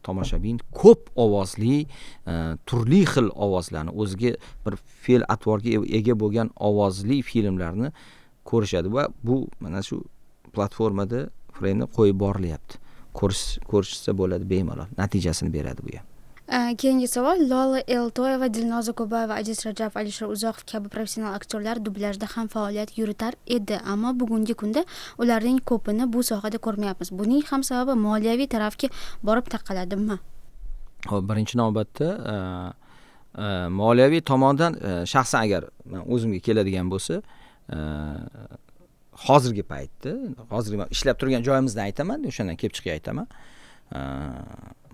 tomoshabin ko'p ovozli, turli xil ovozlarni, o'ziga bir fe'l atvorga ega bo'lgan ovozli filmlarni ko'rishadi va bu mana shu platformada Frame'ni qo'yib borilyapti. Ko'rishsa bo'ladi bemalol. Natijasini beradi bu ham. Keyingi savol. Lola Eltoyeva, Dilnoza Kubayeva, Aziz Rajabov, Alisher Uzoqov kabi professional aktyorlar dublyajda ham faoliyat yuritar edi, ammo bugungi kunda ularning ko'pini bu sohada ko'rmayapmiz. Buning ham sababi moliyaviy tarafga borib taqaladimi? Xo'p, birinchi navbatda moliyaviy tomondan shaxsan agar men o'zimga keladigan bo'lsa, hozirgi paytda, hozirgi men ishlab turgan joyimizdan aytaman, o'shandan kelib chiqib aytaman.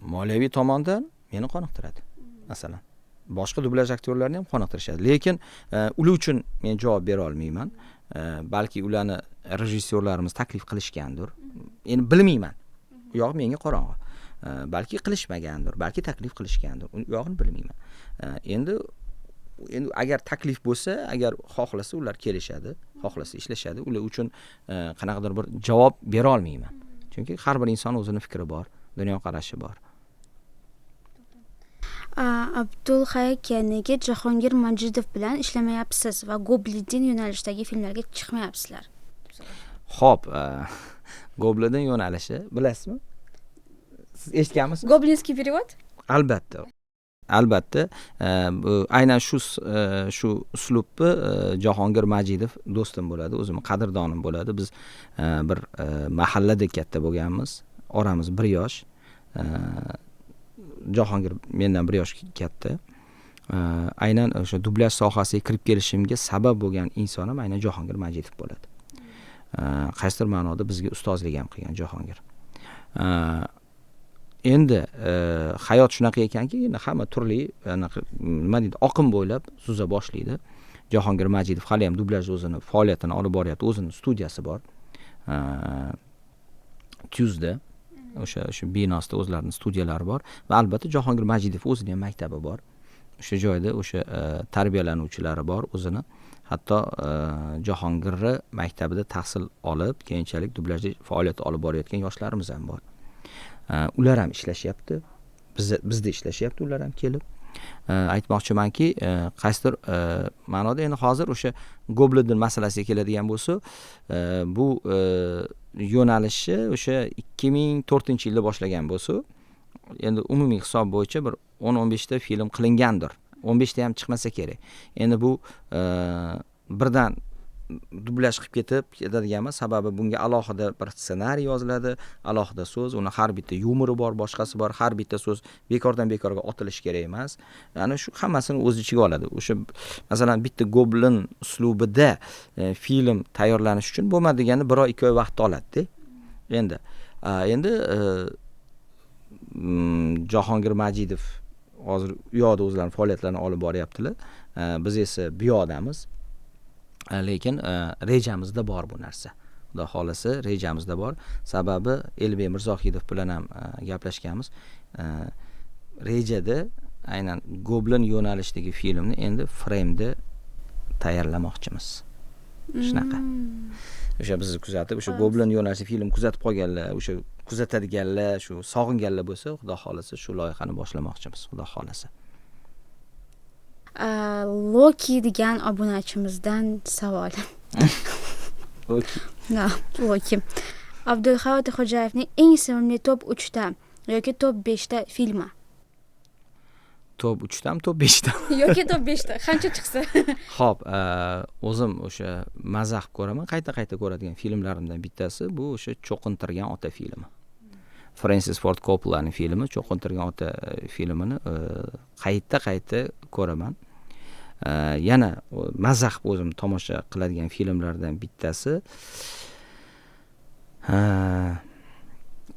Moliyaviy tomondan meni qoniqtiradi. Masalan, boshqa dublyaj aktyorlarini ham qoniqtirishadi. Lekin ular uchun men javob bera olmayman. Balki ularni rejissyorlarimiz taklif qilishgandir, endi bilmayman, u yog'i menga qorong'i. Balki qilishmagandir, balki taklif qilishgandir, u yog'ini bilmayman. Endi agar taklif bo'lsa, agar xohlasa ular kelishadi, xohlasa ishlashadi. Ular uchun qanaqadir bir javob bera olmayman. Chunki har bir inson o'zini fikri bor, dunyoqarashi bor. Abdulhay aka, nega Jahongir Majidov bilan ishlamayapsiz va Goblin yo'nalishidagi filmlarga chiqmayapsizlar? Xo'p, Goblin yo'nalishi bilasizmi? Siz eshitganmisiz? Гоблинский перевод? Albatta. Albatta, bu aynan shu shu uslubni Jahongir Majidov do'stim bo'ladi, o'zimni qadrdonim bo'ladi. Biz bir mahallada katta bo'lganmiz. Oramiz 1 yosh. Jahongir mendan 1 yosh katta. Aynan o'sha dublyaj sohasiga kirib kelishimga sabab bo'lgan inson ham aynan Jahongir Majidov bo'ladi. Qaysidir ma'noda bizga ustozlik ham qilgan Jahongir. Endi hayot shunaqa ekanki, endi hamma turli anaqa nima deydi, oqim bo'ylab suza boshlaydi. Jahongir Majidov hali ham dublyaj o'zini faoliyatini olib boryapti, o'zini studiyasi bor. Tuzda o'sha binosida o'zlarining studiyalari bor va albatta Jahongir Majidov o'zini ham maktabi bor. O'sha joyda o'sha tarbiyalanuvchilari bor o'zini. Hatto Jahongirni maktabida tahsil olib, keyinchalik dublyajda faoliyat olib borayotgan yoshlarimiz ham bor. Ular ham ishlashyapti. Bizda ishlashyapti ular ham kelib. Aytmoqchimanki, qaysidir ma'noda endi hozir o'sha Goblin masalasiga keladigan bo'lsa, bu yo'nalishi o'sha 2004-yilda boshlagan bo'lsa, endi umumiy hisob bo'yicha bir 10-15 ta film qilingandir. 15 ta ham chiqmasa kerak. Endi bu birdan dublyaj qilib ketib ketadigan emas, sababi bunga alohida bir ssenariy yoziladi, alohida so'z, uni har bitta yumori bor, boshqasi bor, har bitta so'z bekordan bekorga otilishi kerak emas. Ya'ni shu hammasini o'z ichiga oladi. O'sha masalan bitta Goblin uslubida film tayyorlanish uchun bo'lmadi degani 1 oy 2 oy vaqt oladi-da. Endi Jahongir Majidov hozir u yoqda o'zlarining faoliyatlarini olib boryaptilar. Biz esa bu yoqdamiz. Lekin rejamizda bor bu narsa. Xudo xolasa rejamizda bor. Sababi Elbek Mirzohidov bilan ham gaplashganmiz. Rejada aynan Goblin yo'nalishidagi filmni endi frame'da tayyorlamoqchimiz. Shunaqa. O'sha bizni kuzatib, o'sha Goblin yo'nalishli film kuzatib qolganlar, o'sha kuzatadiganlar, shu sog'inganlar bo'lsa, Xudo xolasa shu loyihani boshlamoqchimiz, Xudo xolasa. Loki degan obunachimizdan savol. Loki. Na, Loki. Abdulhay Ortiqxo'jayevning eng sevimli top 3 ta yoki top 5 ta filmi. Top 3 tami, top 5 tami? Yoki top 5 ta, qancha chiqsa. Xo'p, o'zim o'sha mazax ko'raman, qayta-qayta ko'radigan filmlarimdan bittasi bu o'sha Cho'qintirgan ota filmi. Frensis Ford Coppola'ning filmi Cho'qintirgan ota filmini qayta-qayta ko'raman. Yana mazax o'zim tomosha qiladigan filmlardan bittasi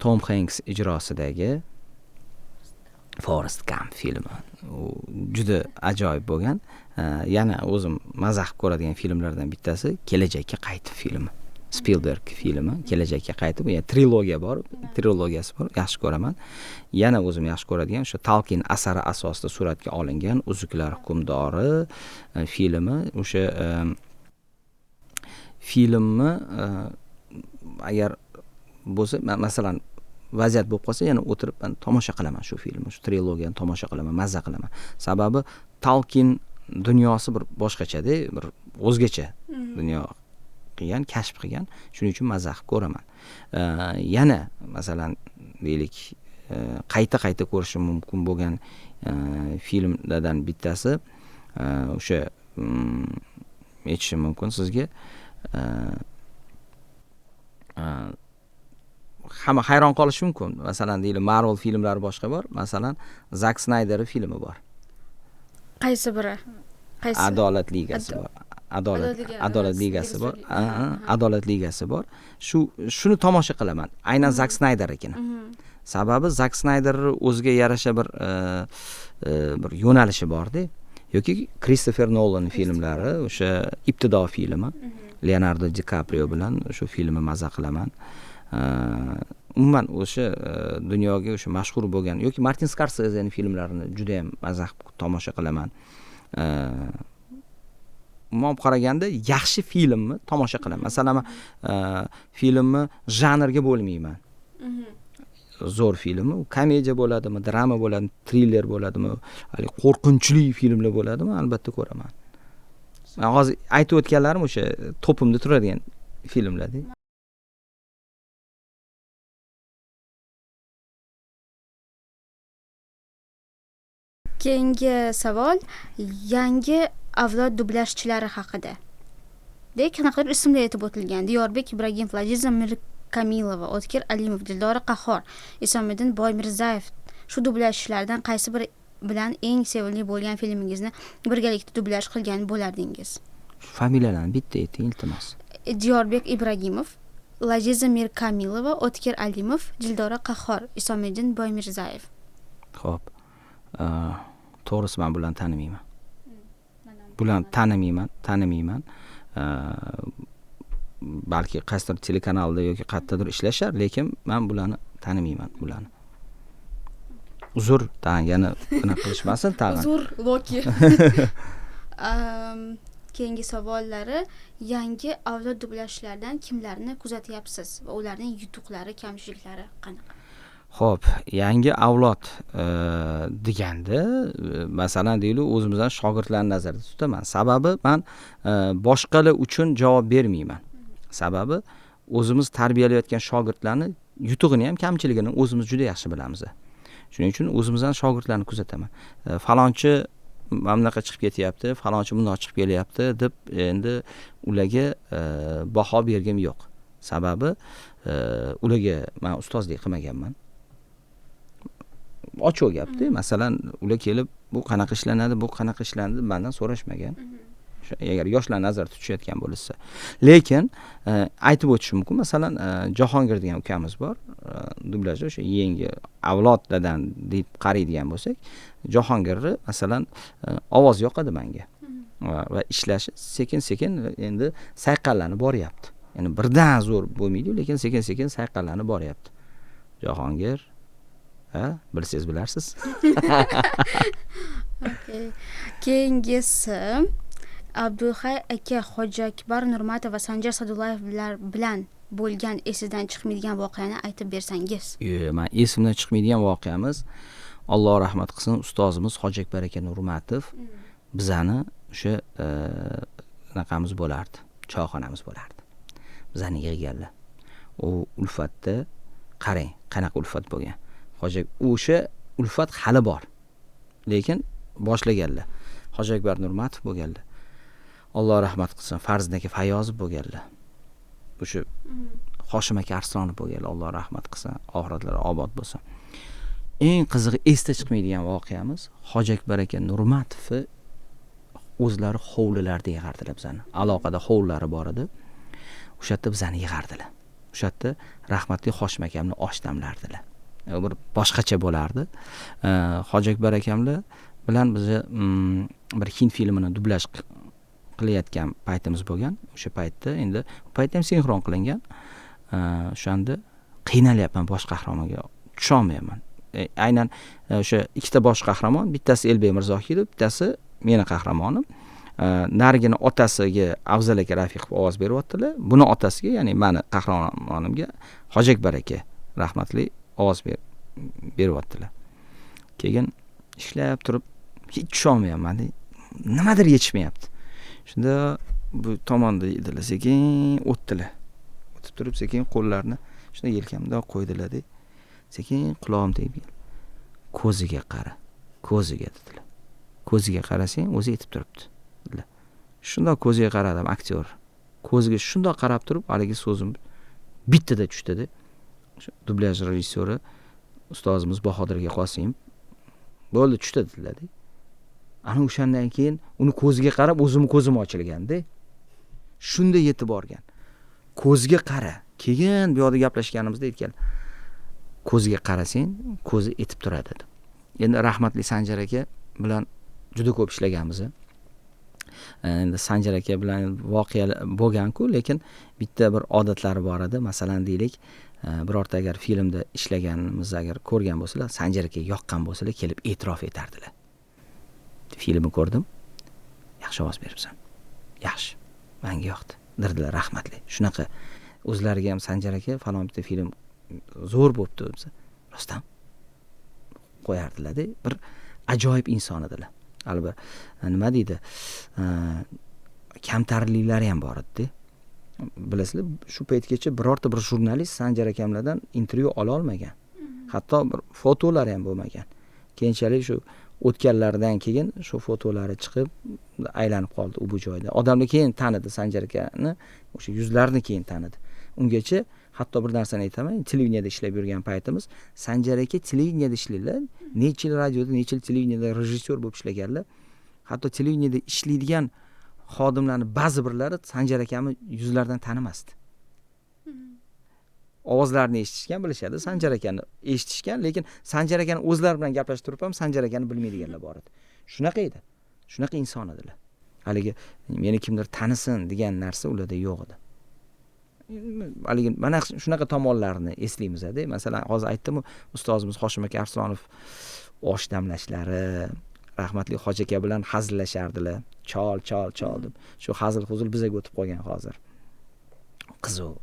Tom Hanks ijrosidagi Forrest Gump filmi. U juda ajoyib bo'lgan. Yana o'zim mazax ko'radigan filmlardan bittasi Kelajakka qaytib filmi. Spielberg filmi Kelajakka qaytib, ya'ni trilogiya bor, trilogiyasi bor, yaxshi ko'raman. Yana o'zim yaxshi ko'radigan o'sha Tolkien asari asosida suratga olingan Uzuklar hukmdori filmi. O'sha filmni agar bo'lsa, masalan vaziyat bo'lib qolsa, yana o'tirib men tomosha qilaman shu filmni, shu trilogiyani tomosha qilaman, mazza qilaman. Sababi Tolkien dunyosi bir boshqacha-da, bir o'zgacha dunyo qilgan, kashf qilgan. Shuning uchun mazza qilib ko'raman. Yana masalan deylik, qayta-qayta ko'rishim mumkin bo'lgan filmlardan bittasi o'sha aytishim mumkin sizga, hamma hayron qolishi mumkin. Masalan deylik, Marvel filmlari boshqa bor. Masalan, Zack Snyder filmi bor. Qaysi biri? Qaysi? Adolat ligasi bor. Adolat ligasi bor. Adolat ligasi bor. Shuni tomosha qilaman. Aynan Zack Snydernikini. Sababi Zack Snyder o'ziga yarasha bir bir yo'nalishi bor-da. Yoki Christopher Nolan filmlari, o'sha Ibtido filmi. Leonardo Di Kaprio bilan shu filmni maza qilaman. Umuman o'sha dunyoga o'sha mashhur bo'lgan yoki Martin Skorsezening filmlarini juda ham maza qilib tomosha qilaman. Umuman olib qaraganda yaxshi filmni tomosha qilaman. Masalan, men filmni janrga bo'lmayman. Zo'r filmmi, u komediya bo'ladimi, drama bo'ladimi, triller bo'ladimi, hali qo'rqinchli filmlar bo'ladimi, albatta ko'raman. Men hozir aytib o'tganlarim o'sha topimda turadigan filmlar-da. Keyingi savol yangi avlod dublyajchilari haqida. Dek, qanaqadir ismlar aytib o'tilgan. Diyorbek Ibragimov, Laziza Mirkamilova, O'tkir Alimov, Dildora Qahhor, Isomiddin Boymirzayev. Shu dublyajchilardan qaysi biri bilan eng sevimli bo'lgan filmingizni birgalikda dublyaj qilgan bo'lardingiz? Familiyalarni bitta ayting, iltimos. Diyorbek Ibragimov, Laziza Mirkamilova, O'tkir Alimov, Dildora Qahhor, Isomiddin Boymirzayev. Xo'p. To'g'risi men bularni tanimayman. Bularni tanimayman. Balki qaysidir telekanalda yoki qayerdadir ishlashar, lekin men bularni tanimayman, bularni. Uzr, yana bunaqa qilishmasin, tag'in. Uzr, Loki. Keyingi savollari yangi avlod dublyajchilardan kimlarni kuzatyapsiz va ularning yutuqlari, kamchiliklari qanaqa? Xo'p, yangi avlod deganda, masalan, deylik, o'zimizdan shogirdlarni nazarda tutaman. Sababi men boshqalar uchun javob bermayman. Sababi o'zimiz tarbiyalayotgan shogirdlarni yutug'ini ham, kamchiligini o'zimiz juda yaxshi bilamiz. Shuning uchun o'zimizdan shogirdlarni kuzataman. Falonchi mana bunaqa chiqib ketyapti, falonchi bundoq chiqib kelyapti deb endi ularga baho bergim yo'q. Sababi ularga men ustozlik qilmaganman. Ochiq gapda, masalan, ular kelib bu qanaqa ishlanadi, bu qanaqa ishlanadi mendan so'rashmagan. Agar yoshlar nazarda tutishayotgan bo'lsa. Lekin aytib o'tishim mumkin, masalan, Jahongir degan ukamiz bor, dublyajda o'sha yangi avlodlardan deb qaraydigan bo'lsak, Jahongirni masalan ovozi yoqadi menga. Va ishlashi sekin-sekin endi sayqallanib boryapti. Ya'ni birdan zo'r bo'lmaydi, lekin sekin-sekin sayqallanib boryapti. Jahongir, ha, bilsangiz bilarsiz. Okay. Keyingisi Abdulhay aka Hoji Akbar Nurmatov va Sanjar Sadulayevlar bilan bo'lgan esingizdan chiqmaydigan voqeani aytib bersangiz. Yo'q, men esimdan chiqmaydigan voqeamiz, Alloh rahmat qilsin, ustozimiz Hoji Akbar aka Nurmatov bizani o'sha anaqamiz bo'lardi, choyxonamiz bo'lardi. Bizani yig'ganlar. U ulfatda qarang, qanaqa ulfat bo'lgan. Hoji o'sha ulfat hali bor. Lekin boshlaganlar. Hoji Akbar Nurmatov bo'lganlar. Alloh rahmat qilsin, Farzand aka Fayozov bo'lganlar. O'sha Hoshim aka Arslonov bo'lganlar, Alloh rahmat qilsin, oxiratlari obod bo'lsin. Eng qizig'i esda chiqmaydigan voqeamiz Hoji Akbar aka Nurmatovni o'zlari hovlilarida yig'ardilar bizani. Aloqada hovlilari bor edi. O'sha yerda bizani yig'ardilar. O'sha yerda rahmatli Hoshim akamni osh damlardilar. Bir boshqacha bo'lardi. Hoji Akbar akamlar bilan biz bir hind filmini dublyaj qilayotgan paytimiz bo'lgan. O'sha paytda endi u paytda ham sinxron qilingan. O'shanda qiynalyapman, bosh qahramonga tusha olmayapman. Aynan o'sha ikkita bosh qahramon, bittasi Elbek Mirzohidov, bittasi meni qahramonim. Narigini otasiga Afzal aka Rafiqov ovoz beryaptilar. Buni otasiga, ya'ni meni qahramonimga Hoji Akbar aka rahmatli ovoz beryaptilar. Keyin ishlab turib hech tusha olmayapman. Nimadir yetishmayapti. Shunda bu tomonda edilar, sekin o'tdilar. O'tib turib sekin qo'llarini shunda yelkamda qo'ydilar-da. Sekin qulog'im tegib keldi. Ko'ziga qara, ko'ziga dedilar. Ko'ziga qarasang, o'zi yetib turibdi dedilar. Shundoq ko'ziga qaradim aktyor. Ko'ziga shundoq qarab turib, haligi so'zim bittada tushdida. O'sha dublyaj rejissyori ustozimiz Bahodir aka Qosimov bo'ldi tushdi dedilar-da. Ana o'shandan keyin uni ko'ziga qarab o'zimni ko'zim ochilganda. Shunda yetib borgan. Ko'ziga qara. Keyin bu yoqda gaplashganimizda aytgan. Ko'ziga qarasang, ko'zi etib turadi deb. Endi rahmatli Sanjar aka bilan juda ko'p ishlaganmiz. Endi Sanjar aka bilan voqea bo'lgan-ku, lekin bitta bir odatlari bor edi. Masalan, deylik, birorta agar filmda ishlaganimizni agar ko'rgan bo'lsalar, Sanjar aka yoqqan bo'lsalar, kelib e'tirof etardilar. Filmni ko'rdim, yaxshi ovoz beribsan, yaxshi, menga yoqdi derdilar, rahmatli. Shunaqa o'zlariga ham Sanjar aka falon bitta film zo'r bo'pti desa, rostdan qo'yardilar-da. Bir ajoyib inson edilar. Albatta, nima deydi, kamtarliklari ham bor edi. Bilasizlar, shu paytgacha birorta bir jurnalist Sanjar akamlardan intervyu ola olmagan. Hatto bir fotolari ham bo'lmagan. Keyinchalik shu o'tganlaridan keyin shu fotolari chiqib aylanib qoldi u bu joyda. Odamlar keyin tanidi Sanjar akani, o'sha yuzlarini keyin tanidi. Ungacha hatto bir narsani aytaman, televideniyada ishlab yurgan paytimiz Sanjar aka televideniyada ishlaydilar. Necha yil radioda, necha yil televideniyada rejissyor bo'lib ishlaganlar. Hatto televideniyada ishlaydigan xodimlarning ba'zi birlari Sanjar akamni yuzlaridan tanimasdi. Ovozlarini eshitishgan, bilishadi, Sanjar akani eshitishgan, lekin Sanjar akani o'zlari bilan gaplashib turib ham Sanjar akani bilmaydiganlar bor edi. Shunaqa edi. Shunaqa inson edilar. Haligi meni kimdir tanisin degan narsa ularda yo'q edi. Haligi mana shunaqa tomonlarini eslaymiz-da. Masalan, hozir aytdim-ku, ustozimiz Hoshim aka Arslonov osh damlashlari, rahmatli Hoji aka bilan hazillashardilar. Chol, chol, chol deb. Shu hazil-huzul bizaga o'tib qolgan hozir. Qiziq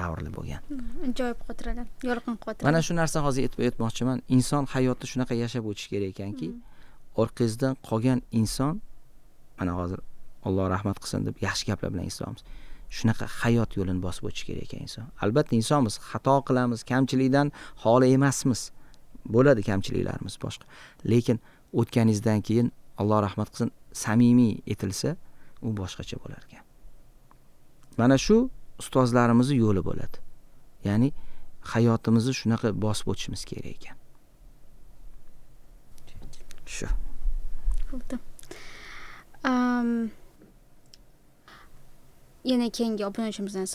davrli bo'lgan. Ajoyib xotiralar, yorqin xotiralar. Mana shu narsa hozir aytib o'tmoqchiman. Inson hayotda shunaqa yashab o'tish kerak ekanki, orqangizdan qolgan inson, mana hozir Alloh rahmat qilsin deb yaxshi gaplar bilan eslaymiz. Shunaqa hayot yo'lini bosib o'tish kerak ekan inson. Albatta insonmiz, xato qilamiz, kamchilikdan xoli emasmiz. Bo'ladi kamchiliklarimiz boshqa. Lekin o'tganingizdan keyin Alloh rahmat qilsin samimiy etilsa, u boshqacha bo'lar ekan. Mana shu ustozlarimizning yo'li bo'ladi. Ya'ni hayotimizni shunaqa bosib o'tishimiz kerak ekan. Shu. Bo'ldi. Yana keyingi obunachimizdan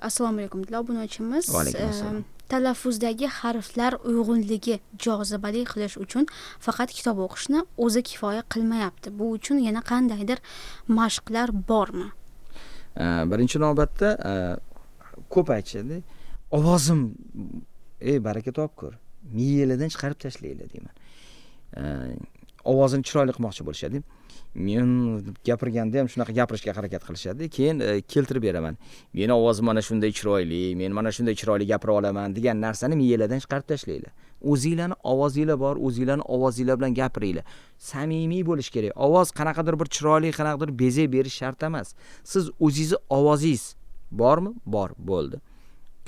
assalomu alaykum dedilar obunachimiz. Va alaykum assalom. Talaffuzdagi harflar uyg'unligi jozibali qilish uchun faqat kitob o'qishni o'zi kifoya qilmayapti. Bu uchun yana qandaydir mashqlar bormi? Birinchi navbatda ko'p aytishadi, ovozim ey baraka topib ko'r, miyanglardan chiqarib tashlanglar deyman. Ovozini chiroyli qilmoqchi bo'lishadi. Men gapirganda ham shunaqa gapirishga harakat qilishadi. Keyin keltirib beraman. Meni ovozim mana shunday chiroyli, men mana shunday chiroyli gapira olaman degan narsani miyanglardan chiqarib tashlanglar. O'zinglarning ovozinglar bor, o'zinglarning ovozinglar bilan gapiringlar. Samimiy bo'lish kerak. Ovoz qanaqadir bir chiroyli, qanaqadir bezak berish shart emas. Siz o'zingizni ovozingiz bormi? Bor, bo'ldi.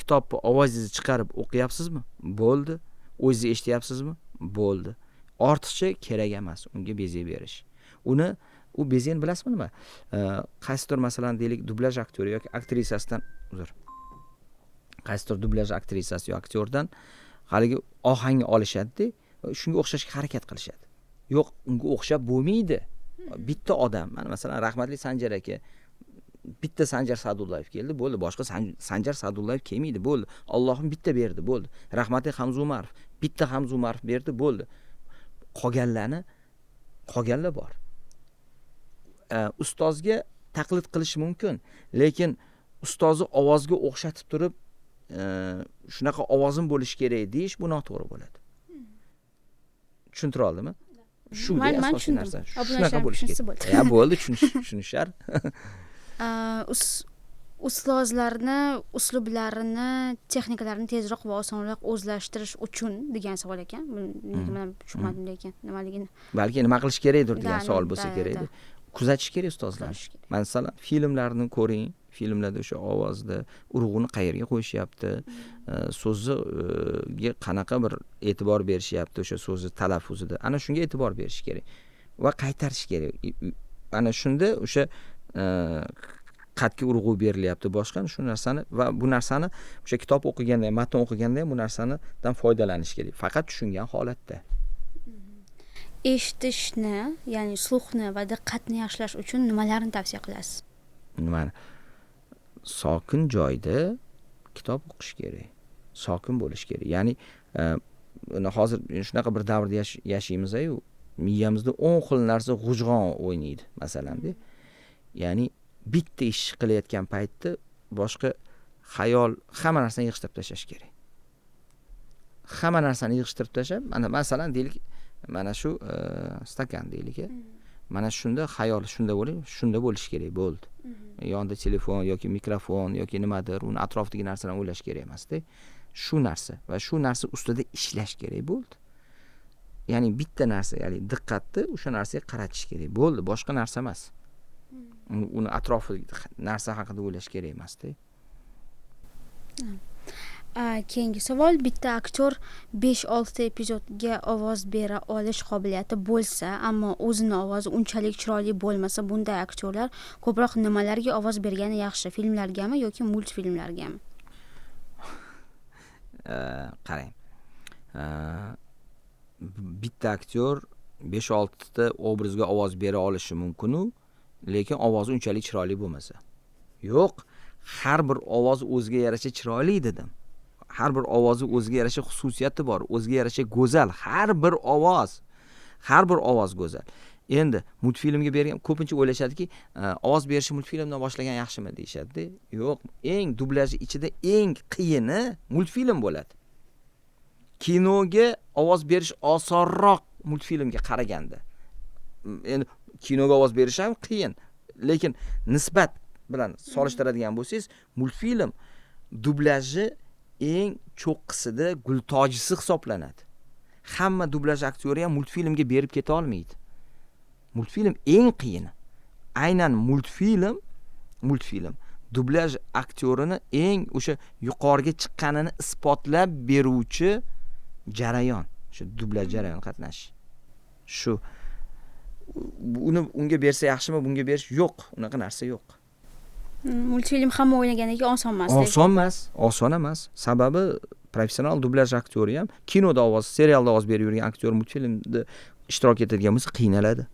Kitobni ovozingizni chiqarib o'qiyapsizmi? Bo'ldi. O'zingiz eshityapsizmi? Bo'ldi. Ortiqcha kerak emas unga bezak berish. Uni u bezakni bilasizmi nima? Qaysidir masalan deylik dublyaj aktyori yoki aktrisasidan, uzr. Qaysidir dublyaj aktrisasi yoki aktyordan haligi ohangni olishadi-da, shunga o'xshashga harakat qilishadi. Yo'q, unga o'xshab bo'lmaydi. Bitta odam, mana masalan rahmatli Sanjar aka, bitta Sanjar Sa'dullayev keldi, bo'ldi, boshqa Sanjar Sa'dullayev kelmaydi, bo'ldi. Allohim bitta berdi, bo'ldi. Rahmatli Hamza Umarov, bitta Hamza Umarov berdi, bo'ldi. Qolganlar bor. Ustozga taqlid qilish mumkin, lekin ustozi ovozga o'xshatib turib, shunaqa ovozim bo'lishi kerak deyish bu noto'g'ri bo'ladi. Tushuntira oldimmi? Shu asosiy narsa. Shunaqa bo'lishi kerak. Ya bo'ldi, tushunishar. Ustozlarni uslublarini, texnikalarini tezroq va osonroq o'zlashtirish uchun degan savol ekan. Buni men tushunmadim lekin nimaligini. Balki nima qilish kerakdir degan savol bo'lsa kerak. Kuzatish kerak ustozlarni. Masalan, filmlarni ko'ring, filmlarda o'sha ovozda urg'uni qayerga qo'yishyapti, so'ziga qanaqa bir e'tibor berishyapti, o'sha so'zni talaffuzida. Ana shunga e'tibor berish kerak va qaytarish kerak. Ana shunda o'sha qatga urg'u berilyapti boshqa shu narsani va bu narsani o'sha kitob o'qiganda ham, matn o'qiganda ham bu narsanidan foydalanish kerak. Faqat tushungan holatda. Eshitishni, ya'ni sluxni va diqqatni yaxshilash uchun nimalarni tavsiya qilasiz? Nimani? Sokin joyda kitob o'qish kerak. Sokin bo'lish kerak. Ya'ni hozir shunaqa bir davrda yashaymiz-ku, miyamizda 10 xil narsa g'ujg'on o'ynaydi, masalan-da. Ya'ni bitta ish qilayotgan paytda boshqa xayol, hamma narsani yig'ishtirib tashlash kerak. Hamma narsani yig'ishtirib tashlab, mana masalan deylik, mana shu stakan deylik, mana shunda xayol shunda bo'ling, shunda bo'lishi kerak, bo'ldi. Yonida telefon yoki mikrofon yoki nimadir, uni atrofidagi narsalarni o'ylash kerak emasda. Shu narsa va shu narsa ustida ishlash kerak, bo'ldi. Ya'ni bitta narsa, ya'ni diqqatni o'sha narsaga qaratish kerak, bo'ldi, boshqa narsa emas. Uni atrofidagi narsa haqida o'ylash kerak emasda. Keyingi savol: bitta aktyor 5-6 ta epizodga ovoz bera olish qobiliyati bo'lsa, ammo o'zini ovozi unchalik chiroyli bo'lmasa, bunday aktyorlar ko'proq nimalarga ovoz bergani yaxshi, filmlargami yoki multfilmlargami? Qarang, bitta aktyor 5-6 ta obrazga ovoz bera olishi mumkin-u, lekin ovozi unchalik chiroyli bo'lmasa. Yo'q, har bir ovoz o'ziga yarasha chiroyli dedim. Har bir ovozi o'ziga yarasha xususiyati bor, o'ziga yarasha go'zal. Har bir ovoz, har bir ovoz go'zal. Endi multfilmga bergan ko'pincha o'ylashadiki, ovoz berishni multfilmdan boshlagan yaxshimi deyishadi. Yo'q, eng dublyaj ichida eng qiyini multfilm bo'ladi. Kinoga ovoz berish osonroq multfilmga qaraganda. Endi kinoga ovoz berish ham qiyin, lekin nisbat bilan solishtiradigan bo'lsangiz, multfilm dublyaji eng cho'qqisida gultojisi hisoblanadi. Hamma dublyaj aktyori ham multfilmga berib keta olmaydi. Multfilm eng qiyini. Aynan multfilm dublyaj aktyorini eng o'sha yuqoriga chiqqanini isbotlab beruvchi jarayon, o'sha dublyaj jarayoni qatnashish. Shu uni unga bersa yaxshimi, bunga berish yo'q, unaqa narsa yo'q. Multfilm hamma o'ylaganidek oson emas. Oson emas, oson emas. Sababi professional dublyaj aktyori ham kinoda ovoz, serialda ovoz berib yurgan aktyor multfilmda ishtirok etadigan bo'lsa qiynaladi.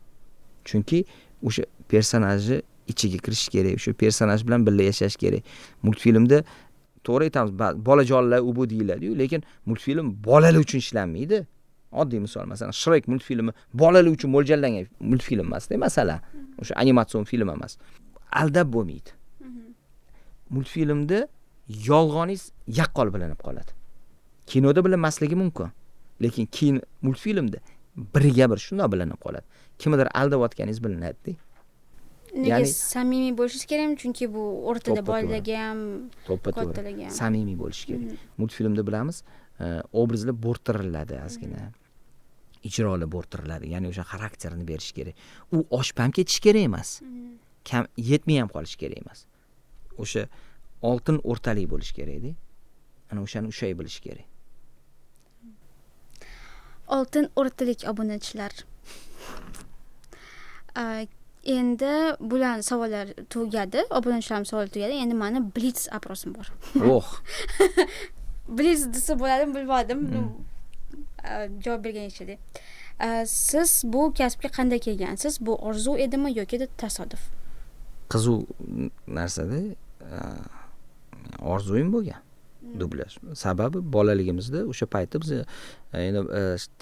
Chunki o'sha personajni ichiga kirish kerak, o'sha personaj bilan birga yashash kerak. Multfilmda to'g'ri aytamiz, bolajonlar u bu deyiladi-yu, lekin multfilm bolalar uchun ishlanmaydi. Oddiy misol, masalan, Shrek multfilmi bolalar uchun mo'ljallangan multfilm emas-da, masalan, o'sha animatsion film emas. Aldab bo'lmaydi. Multfilmda yolg'oningiz yaqqol bilinib qoladi. Kinoda bilinmasligi mumkin, lekin keyin multfilmda biriga bir shundoq bilinib qoladi. Kimnidir aldayotganingiz bilinadi-da. Nega samimiy bo'lishingiz kerakmi? Chunki bu o'rtada bolalarga ham, kattalarga ham samimiy bo'lish kerak. Multfilmda bilamiz, obrazlar bo'rttiriladi ozgina. Ijrolar bo'rttiriladi, ya'ni o'sha xarakterini berish kerak. U oshib ham ketish kerak emas. Kam yetmay ham qolish kerak emas. O'sha oltin o'rtalik bo'lish kerak-da. Ana o'shani ushay bilish kerak. Oltin o'rtalik obunachilar. Endi bular savollar tugadi, obunachilarning savoli tugadi. Endi meni blitz опросim bor. Oh. Blitz desa bo'ladimi bilmadim. Javob bergan ichida. Siz bu kasbga qanday kelgansiz? Bu orzu edimi yoki tasodif? Qiziq narsada orzuyim bo'lgan dublyaj. Sababi bolaligimizda o'sha paytda biz endi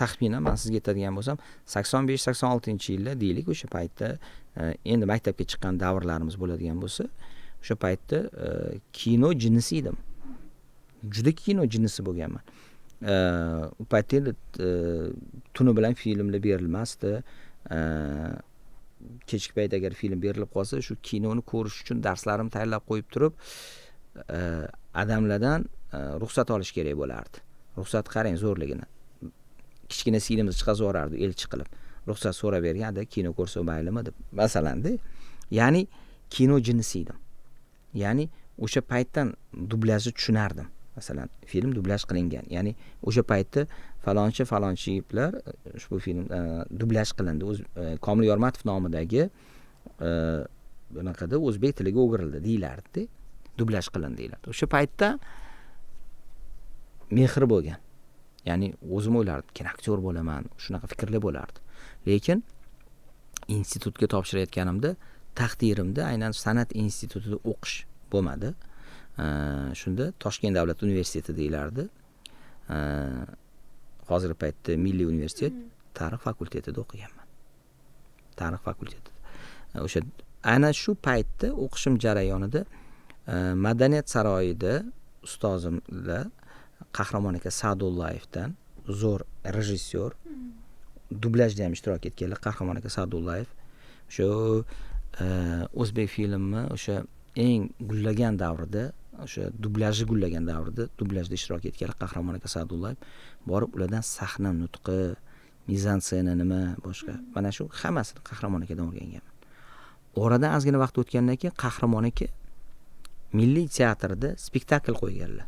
taxminan men sizga aytadigan bo'lsam 85-86 yillar deylik, o'sha paytda endi maktabga chiqqan davrlarimiz bo'ladigan bo'lsa, o'sha paytda kino jinnisi edim. Juda kino jinnisi bo'lganman. U paytda endi tuni bilan filmlar berilmasdi. Kechki payt agar film berilib qolsa, shu kinoni ko'rish uchun darslarimni tayyorlab qo'yib turib, adamlardan ruxsat olish kerak bo'lardi. Ruxsat qarang zo'rligini. Kichkina singlimiz chiqazib yuborardi elchi qilib. Ruxsat so'rab bergan, ada kino ko'rsa maylimi deb. Masalan-da, ya'ni kino jinnisi edim. Ya'ni o'sha paytdan dublyajni tushunardim. Masalan, film dublyaj qilingan. Ya'ni o'sha paytda falonchi falonchiyevlar ushbu film dublyaj qilindi. O'z Komil Yormatov nomidagi bunaqada o'zbek tiliga o'girildi deyilardi. Dublyaj qilindi deyilardi. O'sha paytda mehr bo'lgan. Ya'ni o'zim o'ylardim, kinoaktyor bo'laman, shunaqa fikrlar bo'lardi. Lekin institutga topshirayotganimda taqdirimda aynan san'at institutida o'qish bo'lmadi. Shunda Toshkent davlat universiteti deyilardi. Hozirgi paytda Milliy universitet tarix fakultetida o'qiganman. Tarix fakultetida. O'sha Ana shu paytda o'qishim jarayonida madaniyat saroyida ustozimlar Qahramon aka Sa'dullayevdan, zo'r rejissyor, dublyajda ham ishtirok etganlar Qahramon aka Sa'dullayev, o'sha o'zbek filmi o'sha eng gullagan davrida, o'sha dublyaji gullagan davrida dublyajda ishtirok etganlar Qahramon aka Sa'dullayev, borib ulardan sahna nutqi, mizansena nima boshqa, mana shu hammasini Qahramon akadan o'rganganman. Oradan ozgina vaqt o'tgandan keyin Qahramon aka Milliy teatrda spektakl qo'yganlar.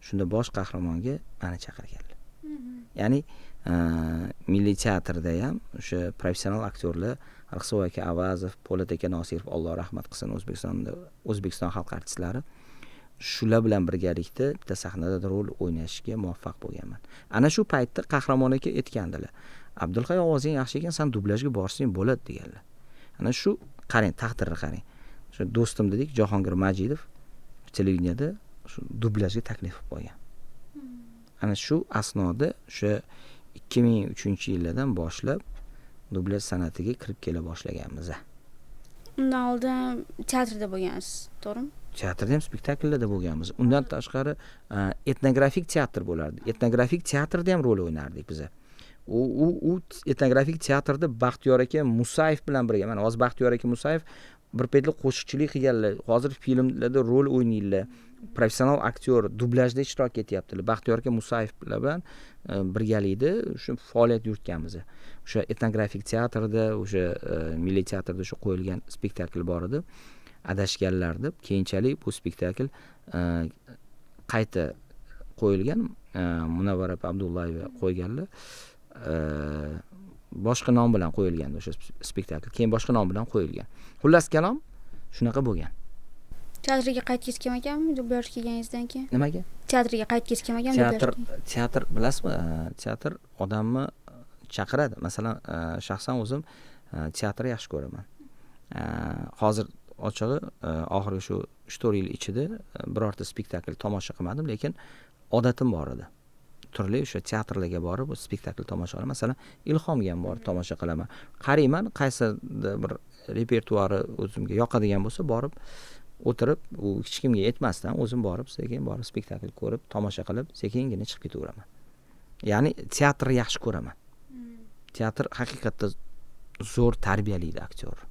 Shunda bosh qahramonga meni chaqirganlar. Ya'ni Milliy teatrda ham o'sha professional aktyorlar Rixsoy aka Avazov, Po'lat aka Nosirov, Alloh rahmat qilsin, O'zbekiston xalq artistlari, shular bilan birgalikda bitta sahnada rol o'ynashga muvaffaq bo'lganman. Ana shu paytda Qahramon aka aytgandilar: "Abdulhay, ovozing yaxshi ekan, san dublyajga borsang bo'ladi" deganlar. Ana shu qarang, taqdirni qarang. O'sha do'stim dedik, Jahongir Majidov televideniyada shu dublyajga taklif qilib qo'ygan. Ana shu asnoda o'sha 2003-yillardan boshlab dublyaj san'atiga kirib kela boshlaganmiz. Undan oldin teatrda bo'lgansiz, to'g'rimi? Teatrda ham, spektakllarda bo'lganmiz. Undan tashqari etnografik teatr bo'lardi. Etnografik teatrda ham rol o'ynardik biza. U etnografik teatrda Baxtiyor aka Musayev bilan birga, mana hozir Baxtiyor aka Musayev bir paytlar qo'shiqchilik qilganlar, hozir filmlarda rol o'ynaydilar, professional aktyor, dublyajda ishtirok etyaptilar. Baxtiyor aka Musayev bilan birgalikda o'sha faoliyat yuritganmiz. O'sha etnografik teatrda, o'sha Milliy teatrda o'sha qo'yilgan spektakl bor edi, Adashganlar deb. Keyinchalik bu spektakl qayta qo'yilgan, Munavvara opa Abdullayeva qo'yganlar. Boshqa nom bilan qo'yilgan o'sha spektakl, keyin boshqa nom bilan qo'yilgan. Xullas kalom, shunaqa bo'lgan. Teatrga qaytgingiz kelmaganmi dublyaj kelganingizdan keyin? Nimaga? Teatrga qaytgingiz kelmaganmi? Teatr, bilasizmi, teatr odamni chaqiradi. Masalan, shaxsan o'zim teatrni yaxshi ko'raman. Hozir ochig'i, oxirgi shu 3-4 yil ichida birorta spektakl tomosha qilmadim, lekin odatim bor edi. Turli o'sha teatrlarga borib spektakl tomosha qilaman. Masalan, Ilhomga ham borib tomosha qilaman. Qarayman, qaysidir bir repertuari o'zimga yoqadigan bo'lsa, borib o'tirib, u hech kimga aytmasdan o'zim borib, sekin borib spektakl ko'rib, tomosha qilib, sekingina chiqib ketaveraman. Ya'ni teatrni yaxshi ko'raman. Teatr haqiqatda zo'r tarbiyalaydi aktyor.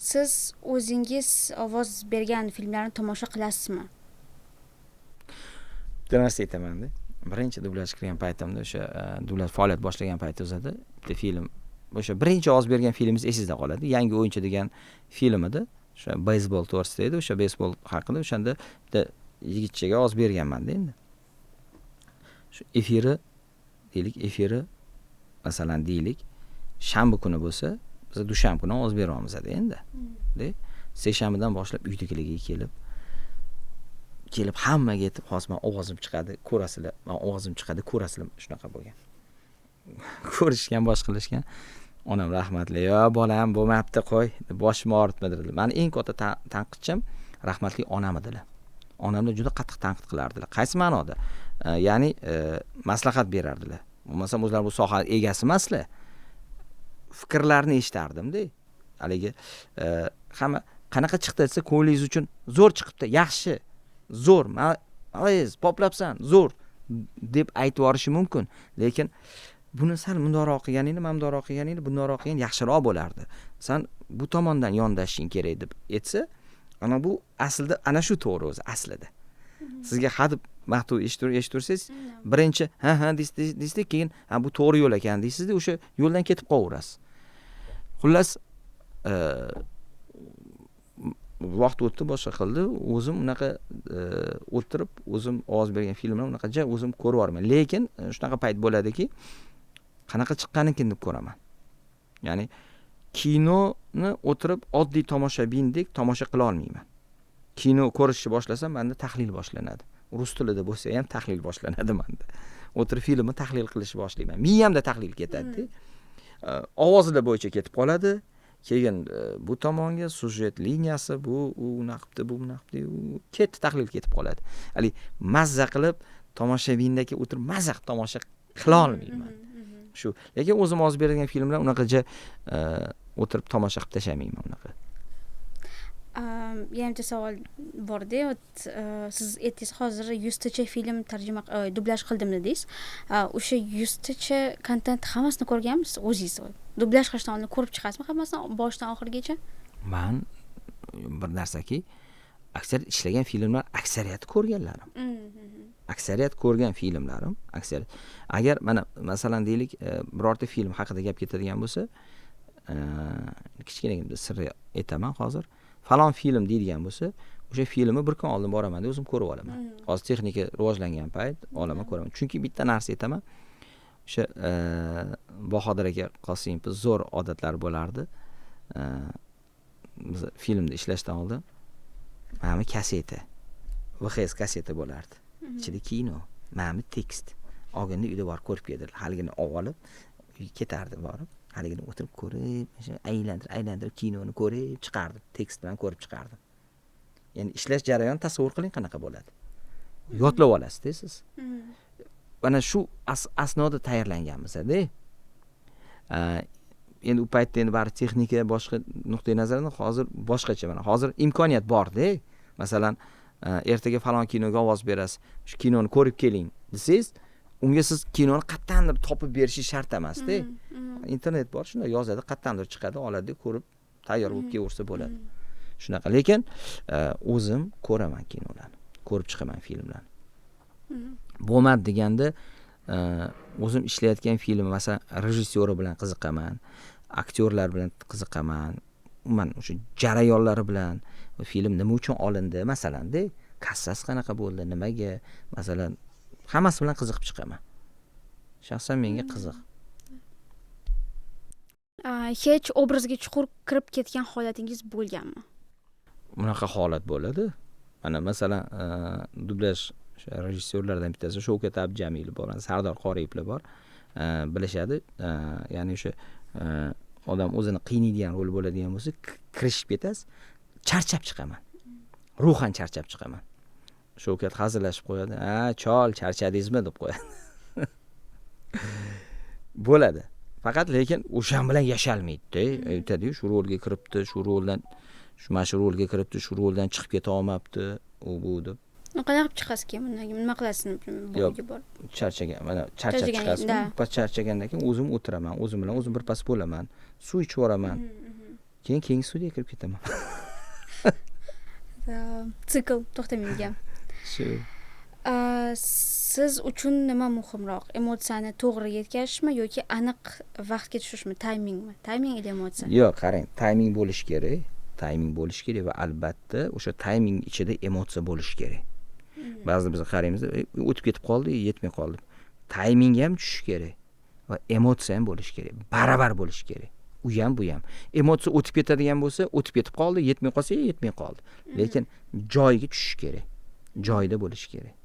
Siz o'zingiz ovoz bergan filmlarni tomosha qilasizmi? Bitta narsa aytaman-da. Birinchi dublyaj qilgan paytimda, o'sha dublyaj faoliyat boshlagan paytimizda bitta film, o'sha birinchi ovoz bergan filmingiz esingizda qoladi. Yangi o'yinchi degan film edi. O'sha beysbol to'g'risida edi. O'sha beysbol haqida o'shanda bitta yigitchaga ovoz berganman-da endi. Shu efiri deylik, efiri masalan deylik, shanba kuni bo'lsa, biz dushanba kuni ovoz beryapmiz endi. De, seshanbadan boshlab uydagilarga kelib hammaga aytib, hozir men ovozim chiqadi, ko'rasizlar, men ovozim chiqadi, ko'rasizlar, shunaqa bo'lgan. Ko'rishgan, boshqa qilishgan. Onam rahmatli, yo bolam bo'lmabdi, qo'y, boshimni og'ritma dedilar. Meni eng katta tanqidchim rahmatli onam edilar. Onamni juda qattiq tanqid qilardilar. Qaysi ma'noda? Ya'ni maslahat berardilar. Bo'lmasam o'zlari bu soha egasi emaslar. Fikrlarini eshitardim-da. Haligi hamma qanaqa chiqdi desa, ko'nglingiz uchun zo'r chiqibdi, yaxshi, zo'r, malayiz, poplabsan, zo'r deb aytib yuborishi mumkin. Lekin buni sal mundoqroq qilganingni, mana bundoqroq qilganingni, bundoqroq qilgan yaxshiroq bo'lardi. San bu tomondan yondashishing kerak deb aytsa, ana bu aslida ana shu to'g'ri o'zi aslida. Sizga hadeb maqtov eshittirsangiz, birinchi ha ha deysiz, keyin ha bu to'g'ri yo'l ekan deysizda, o'sha yo'ldan ketib qolaverasiz. Xullas, vaqt o'tdi, boshqa qildi. O'zim unaqa o'tirib, o'zim ovoz bergan filmlarni unaqa ja o'zim ko'rib yubormayman. Lekin shunaqa payt bo'ladiki, qanaqa chiqqanikin deb ko'raman. Ya'ni kinoni o'tirib oddiy tomoshabindek tomosha qila olmayman. Kino ko'rishni boshlasam, menda tahlil boshlanadi. Rus tilida bo'lsa ham tahlil boshlanadi menda. O'tirib filmni tahlil qilishni boshlayman. Miyamda tahlil ketadi-da. Ovozlar bo'yicha ketib qoladi. Keyin bu tomonga syujet liniyasi, bu u unaqa qilibdi, bu bunaqa qilibdi, u ketdi, tahlil ketib qoladi. Hali mazza qilib tomoshabindagi o'tirib mazza qilib tomosha qila olmayman. Shu, lekin o'zim ovoz beradigan filmlar unaqacha o'tirib tomosha qilib tashlamayman unaqa. Yana bitta savol borda, siz aytdingiz, hozir 100 tacha film tarjima, dublyaj qildim dedingiz. O'sha 100 tacha kontent hammasini ko'rganmisiz o'zingiz? Dublyaj qilishdan oldin ko'rib chiqasizmi hammasini boshidan oxirigacha? Man bir narsaki, aksar ishlagan filmlar aksariyati ko'rganlarim, aksariyat ko'rgan filmlarim, aksariyat. Agar mana masalan deylik, birorta film haqida gap ketadigan bo'lsa, kichkinagina bir sir aytaman hozir. Falon film deydigan bo'lsa, o'sha filmni bir kun oldin boramanda o'zim ko'rib olaman. Hozir texnika rivojlangan payt, olaman, ko'raman. Chunki bitta narsa aytaman, o'sha Bahodir aka Qosimovni zo'r odatlari bo'lardi. Biz filmda ishlashdan oldin mana bu kaseta, VHS kaseta bo'lardi, ichida kino, mana bu tekst olganda uyda borib ko'rib keldilar. Haligini olib olib uyga ketardi, borib haligini o'tirib ko'rib, shu aylantirib aylantirib kinoni ko'rib chiqardim, tekst bilan ko'rib chiqardim. Ya'ni ishlash jarayoni tasavvur qiling, qanaqa bo'ladi, yodlab olasizda siz. Mana shu asnoda tayyorlanganmizda. Endi u paytda endi baribir texnika boshqa nuqtai nazardan, hozir boshqacha. Mana hozir imkoniyat borda, masalan, ertaga falon kinoga ovoz berasiz, shu kinoni ko'rib keling desangiz, unga siz kinoni qayerdandir topib berishingiz shart emasda. Internet bor, shunday yozadi, qayerdandir chiqadi, oladi, ko'rib tayyor bo'lib kelaversa bo'ladi. Shunaqa, lekin o'zim ko'raman kinolarni, ko'rib chiqaman filmlarni. Bo'lmadi deganda, o'zim ishlayotgan film, masalan, rejissyori bilan qiziqaman, aktyorlar bilan qiziqaman, umuman o'sha jarayonlari bilan, film nima uchun olindi, masalanda, kassasi qanaqa bo'ldi, nimaga, masalan, hammasi bilan qiziqib chiqaman. Shaxsan menga qiziq. Hech obrazga chuqur kirib ketgan holatingiz bo'lganmi? Bunaqa holat bo'ladi. Mana masalan, dublyaj rejissyorlaridan bittasi Shavkat Abjamilov bor, Sardor Qoriyevlar bor, bilishadi. Ya'ni o'sha odam o'zini qiynaydigan rol bo'ladigan bo'lsa, kirishib ketasiz, charchab chiqaman, ruhan charchab chiqaman. Shavkat hazillashib qo'yadi: "Ha, chol, charchadingizmi?" deb qo'yadi. Bo'ladi, faqat lekin o'shan bilan yashalmaydida. Aytadiyu, shu rolga kiribdi, shu roldan, shu mana shu rolga kiribdi, shu roldan chiqib keta olmabdi u bu deb. Qanaqa qilib chiqasiz keyin bundan keyin? Nima qilasiz Yo'q. borib? Charchagan, mana charchab chiqasiz. Birpas charchagandan keyin o'zim o'tiraman, o'zim bilan o'zim birpas bo'laman, suv ichib yuboraman, keyin keyingi studiyaga kirib ketaman. Sikl to'xtamaydigan. Shu. Siz uchun nima muhimroq: emotsiyani to'g'ri yetkazishmi yoki aniq vaqtga tushishmi, taymingmi, timing или emotsiya? Yo'q, qarang, tayming bo'lishi kerak, tayming bo'lishi kerak va albatta o'sha tayming ichida emotsiya bo'lishi kerak. Ba'zida biz qaraymiz, o'tib ketib qoldi, yetmay qoldi. Tayming ham tushishi kerak va emotsiya ham bo'lishi kerak, baravar bo'lishi kerak u ham, bu ham. Emotsiya o'tib ketadigan bo'lsa, o'tib ketib qoldi, yetmay qolsa, yetmay qoldi, lekin joyiga tushishi kerak, joyida bo'lishi kerak.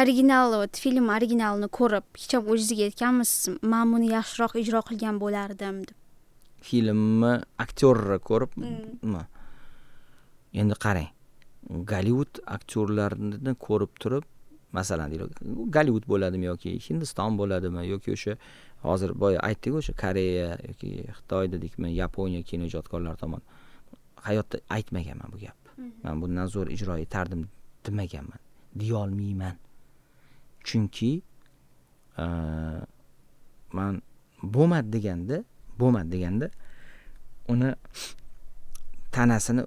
Original, вот film originalini ko'rib, hech ham o'zingizga aytganmisiz, man buni yaxshiroq ijro qilgan bo'lardim deb? Filmni aktyorni ko'rib nima, endi qarang, Gollivud aktyorlarini ko'rib turib, masalan deylik, Gollivud bo'ladimi yoki Hindiston bo'ladimi yoki o'sha hozir boya aytdik, o'sha Koreya yoki Xitoy dedikmi, Yaponiya kinoijodkorlari tomon, hayotda aytmaganman bu gapni. Man bundan zo'r ijro etardim demaganman, deyolmayman, chunki man bo'lmadi deganda uni tanasini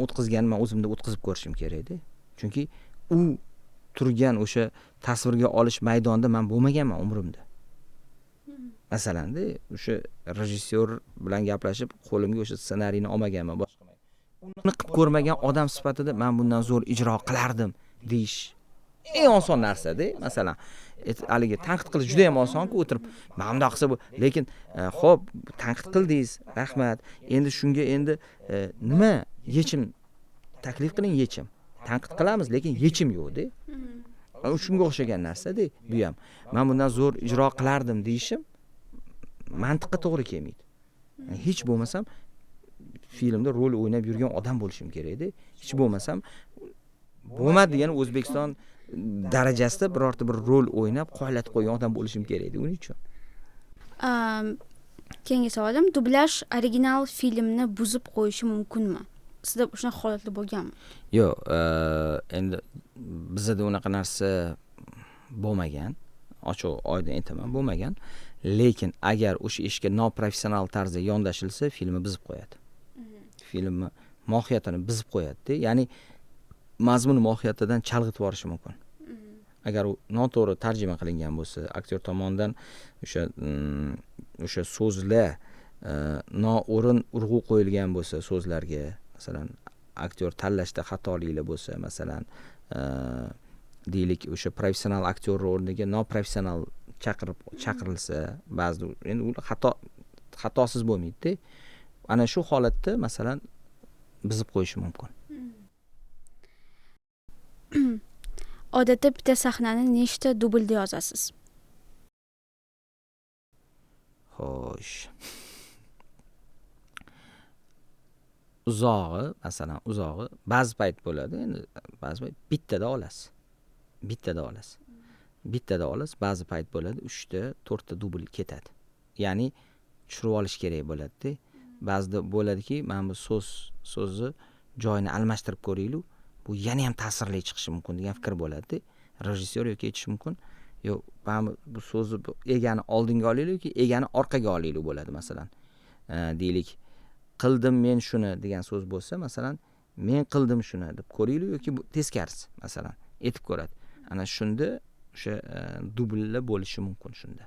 o'tkazganini man o'zimda o'tkazib ko'rishim kerakda. Chunki u turgan o'sha tasvirga olish maydonida man bo'lmaganman umrimda. Masalanda, o'sha rejissyor bilan gaplashib, qo'limga o'sha ssenariyni olmaganman, boshqa uni qilib ko'rmagan odam sifatida man bundan zo'r ijro qilardim deyish eng oson narsada. Masalan, haligi tanqid qilish juda yam osonku, o'tirib mana bundoq qilsa bu. Lekin ho'p, tanqid qildingiz, rahmat, endi shunga endi nima yechim taklif qiling? Yechim tanqid qilamiz, lekin yechim yo'qda. Shunga o'xshagan narsada bu ham. Man bundan zo'r ijro qilardim deyishim mantiqqa to'g'ri kelmaydi. Hech bo'lmasam filmda rol o'ynab yurgan odam bo'lishim kerakda. Hech bo'lmasam, bo'lmadi degani, O'zbekiston darajasida birorta bir rol o'ynab qoyillatib qo'ygan odam bo'lishim kerak edi uning uchun. Keyingi savolim: dublyaj original filmni buzib qo'yishi mumkinmi? Sizda shunaqa holatlar bo'lganmi? Yo'q, endi bizada unaqa narsa bo'lmagan, ochiq oydin aytaman, bo'lmagan. Lekin agar o'sha ishga noprofessional tarzda yondashilsa, filmni buzib qo'yadi. Filmni mohiyatini buzib qo'yadi-da, ya'ni mazmun mohiyatidan chalg'itib yuborishi mumkin. Agar u noto'g'ri tarjima qilingan bo'lsa, aktyor tomonidan o'sha so'zlar noo'rin urg'u qo'yilgan bo'lsa so'zlarga, masalan, aktyor tanlashda xatoliklar bo'lsa, masalan, deylik, o'sha professional aktyor o'rniga noprofessional chaqirilsa, ba'zida endi u xatosiz bo'lmaydi-da. Ana shu holatda, masalan, buzib qo'yishi mumkin. Odatda bitta sahnani nechta dublda yozasiz? Xo'sh. Uzog'i, masalan, uzog'i ba'zi payt bo'ladi, endi ba'zi payt bittada olasiz. Bittada olasiz. Bittada olasiz, ba'zi payt bo'ladi, 3 ta, 4 ta dubl ketadi. Ya'ni tushirib olish kerak bo'ladi-da. Ba'zida bo'ladiki, mana bu so'zni joyini almashtirib ko'ringlar, bu yana ham ta'sirli chiqishi mumkin degan fikr bo'ladi-da. Rejissyor yoki aytishi mumkin, yo'q, mana bu so'zni egani oldinga olaylik yoki egani orqaga olaylik bo'ladi, masalan. Deylik, qildim men shuni degan so'z bo'lsa, masalan, men qildim shuni deb ko'ringlar yoki bu teskarisi, masalan, aytib ko'radi. Ana shunda o'sha dubllar bo'lishi mumkin shunda.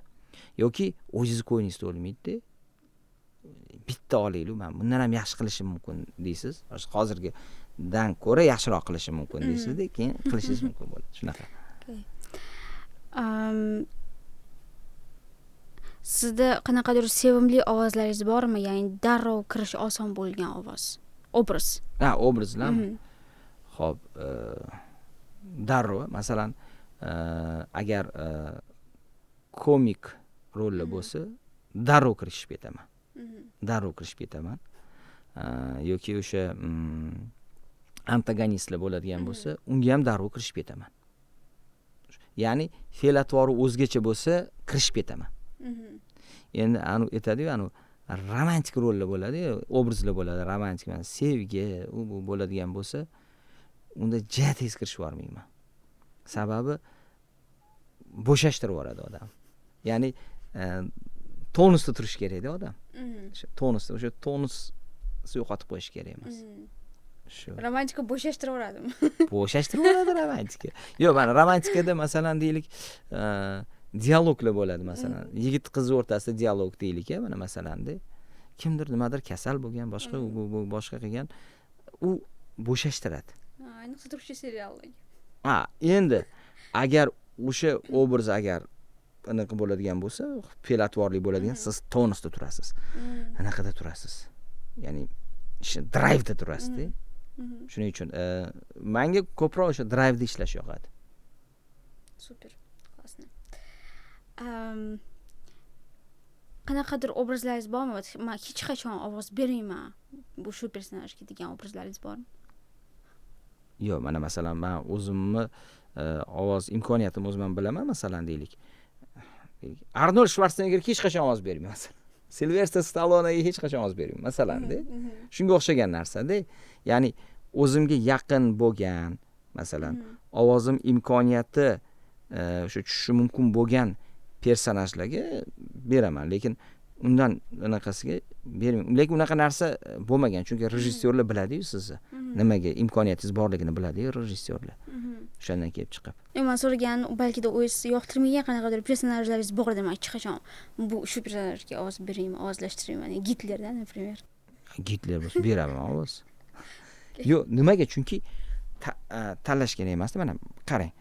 Yoki o'zingiz ko'nglingiz to'lmaydi-da, bitta olaylik, men bundan ham yaxshi qilishim mumkin deysiz. Hozirgidan ko'ra yaxshiroq qilishim mumkin deysiz-da, keyin qilishingiz mumkin bo'ladi. Shunaqa. Sizda qanaqadir sevimli ovozlaringiz bormi? Ya'ni darrov kirish oson bo'lgan ovoz, obraz. Ha, obrazlarmi? Xo'p, darrov, masalan, agar komik rollar bo'lsa, darrov kirishib ketaman. Darrov kirishib ketaman. Yoki o'sha antagonistlar bo'ladigan bo'lsa, unga ham darrov kirishib ketaman. Ya'ni fe'l-atvori o'zgacha bo'lsa, kirishib ketaman. Endi anu aytadi-yu, anu romantik rollar bo'ladi-yu, obrazlar bo'ladi, romantik, mana sevgi, u bu bo'ladigan bo'lsa, unda ja tez kirishib yubormayman. Sababi bo'shashtirib yuboradi odam. Ya'ni tonusda turish kerak-da odam. O'sha tonusda, o'sha tonusni yo'qotib qo'yish kerak emas. Shu. Romantika bo'shashtirib yuboradimi? Bo'shashtirib yuboradi romantika. Yo'q, mana romantikada masalan deylik, dialoglar bo'ladi masalan. Yigit qiz o'rtasida dialog deylik, mana masalan-da. Kimdir nimadir kasal bo'lgan, boshqa bu boshqa qilgan, u bo'shashtiradi. Ayniqsa turkcha seriallar. Ha, endi agar o'sha obraz agar anaqa bo'ladigan bo'lsa, fe'l-atvorli bo'ladigan, siz tonusda turasiz. Anaqada turasiz. Ya'ni drayvda turasiz-da. Shuning uchun menga ko'proq o'sha drayvda ishlash yoqadi. Super, классно. Qanaqadir obrazlaringiz bormi? Men hech qachon ovoz bermayman bu shu personajga degan obrazlaringiz bormi? Yo'q, mana masalan, men o'zimni ovoz imkoniyatimni o'zim ham bilaman, masalan, deylik. Arnold Shvarseneggerga hech qachon ovoz bermayman, masalan. Silvestr Stallonega hech qachon ovoz bermayman, masalan-da. Shunga o'xshagan narsa-da. Ya'ni o'zimga yaqin bo'lgan, masalan, ovozim imkoniyati o'sha tushishi mumkin bo'lgan personajlarga beraman, lekin undan anaqasiga bermayman. Lekin unaqa narsa bo'lmagan, chunki rejissyorlar biladi-yu sizni. Nimaga imkoniyatingiz borligini biladi-yu rejissyorlar. O'shandan kelib chiqib. Yo'q, men so'ragan, balkida o'zingiz yoqtirmagan qanaqadir personajlaringiz bor edi, men hech qachon bu shu personajga ovoz bermayman, ovozlashtirmayman. Gitlerdan, например. Gitler bo'lsa beraman ovoz. Yo'q, nimaga? Chunki tanlash kerak emasda. Mana qarang.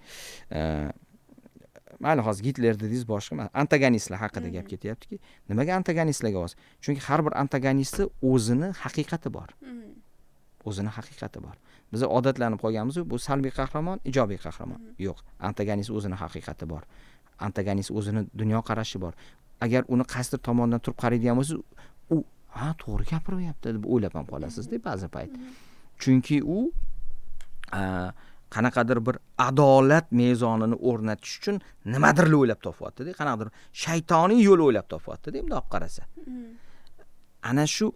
Mayli, hozir Gitler dedingiz, boshqa antagonistlar haqida gap ketyaptiki. Nimaga antagonistlarga ovoz? Chunki har bir antagonistni o'zini haqiqati bor. O'zini haqiqati bor. Biz odatlanib qolganmiz, bu salbiy qahramon, ijobiy qahramon. Yo'q, antagonist o'zini haqiqati bor. Antagonist o'zini dunyoqarashi bor. Agar uni qaysidir tomondan turib qaraydigan bo'lsangiz, u ha, to'g'ri gapiryapti deb o'ylab ham qolasizda ba'zi payt. Chunki u Qanaqadir bir adolat mezonini o'rnatish uchun nimadirlar o'ylab topyapti-da, qanaqadir shaytoniy yo'l o'ylab topyapti-da, bundoq olib qarasa. Ana shu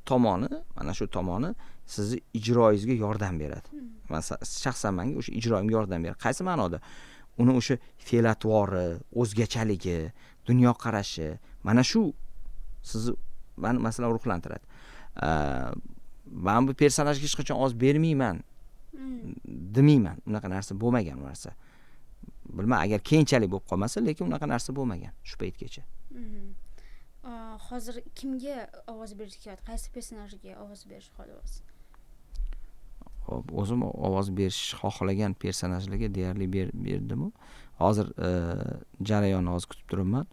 tomoni, mana shu tomoni sizni ijroyingizga yordam beradi. Masalan, shaxsan menga o'sha ijroyimga yordam beradi. Qaysi ma'noda? Uni o'sha fe'l-atvori, o'zgachaligi, dunyoqarashi, mana shu sizni mani masalan ruhlantiradi. Man bu personajga hech qachon ovoz bermayman demayman. Unaqa narsa bo'lmagan u narsa. Bilmam, agar keyinchalik bo'lib qolmasa, lekin unaqa narsa bo'lmagan shu paytgacha. Hozir kimga ovoz berish kerak? Qaysi personajga ovoz berish xohlayapsiz? Xo'p, o'zim ovoz berish xohlagan personajlarga deyarli berdim-u. Hozir jarayonni hozir kutib turibman.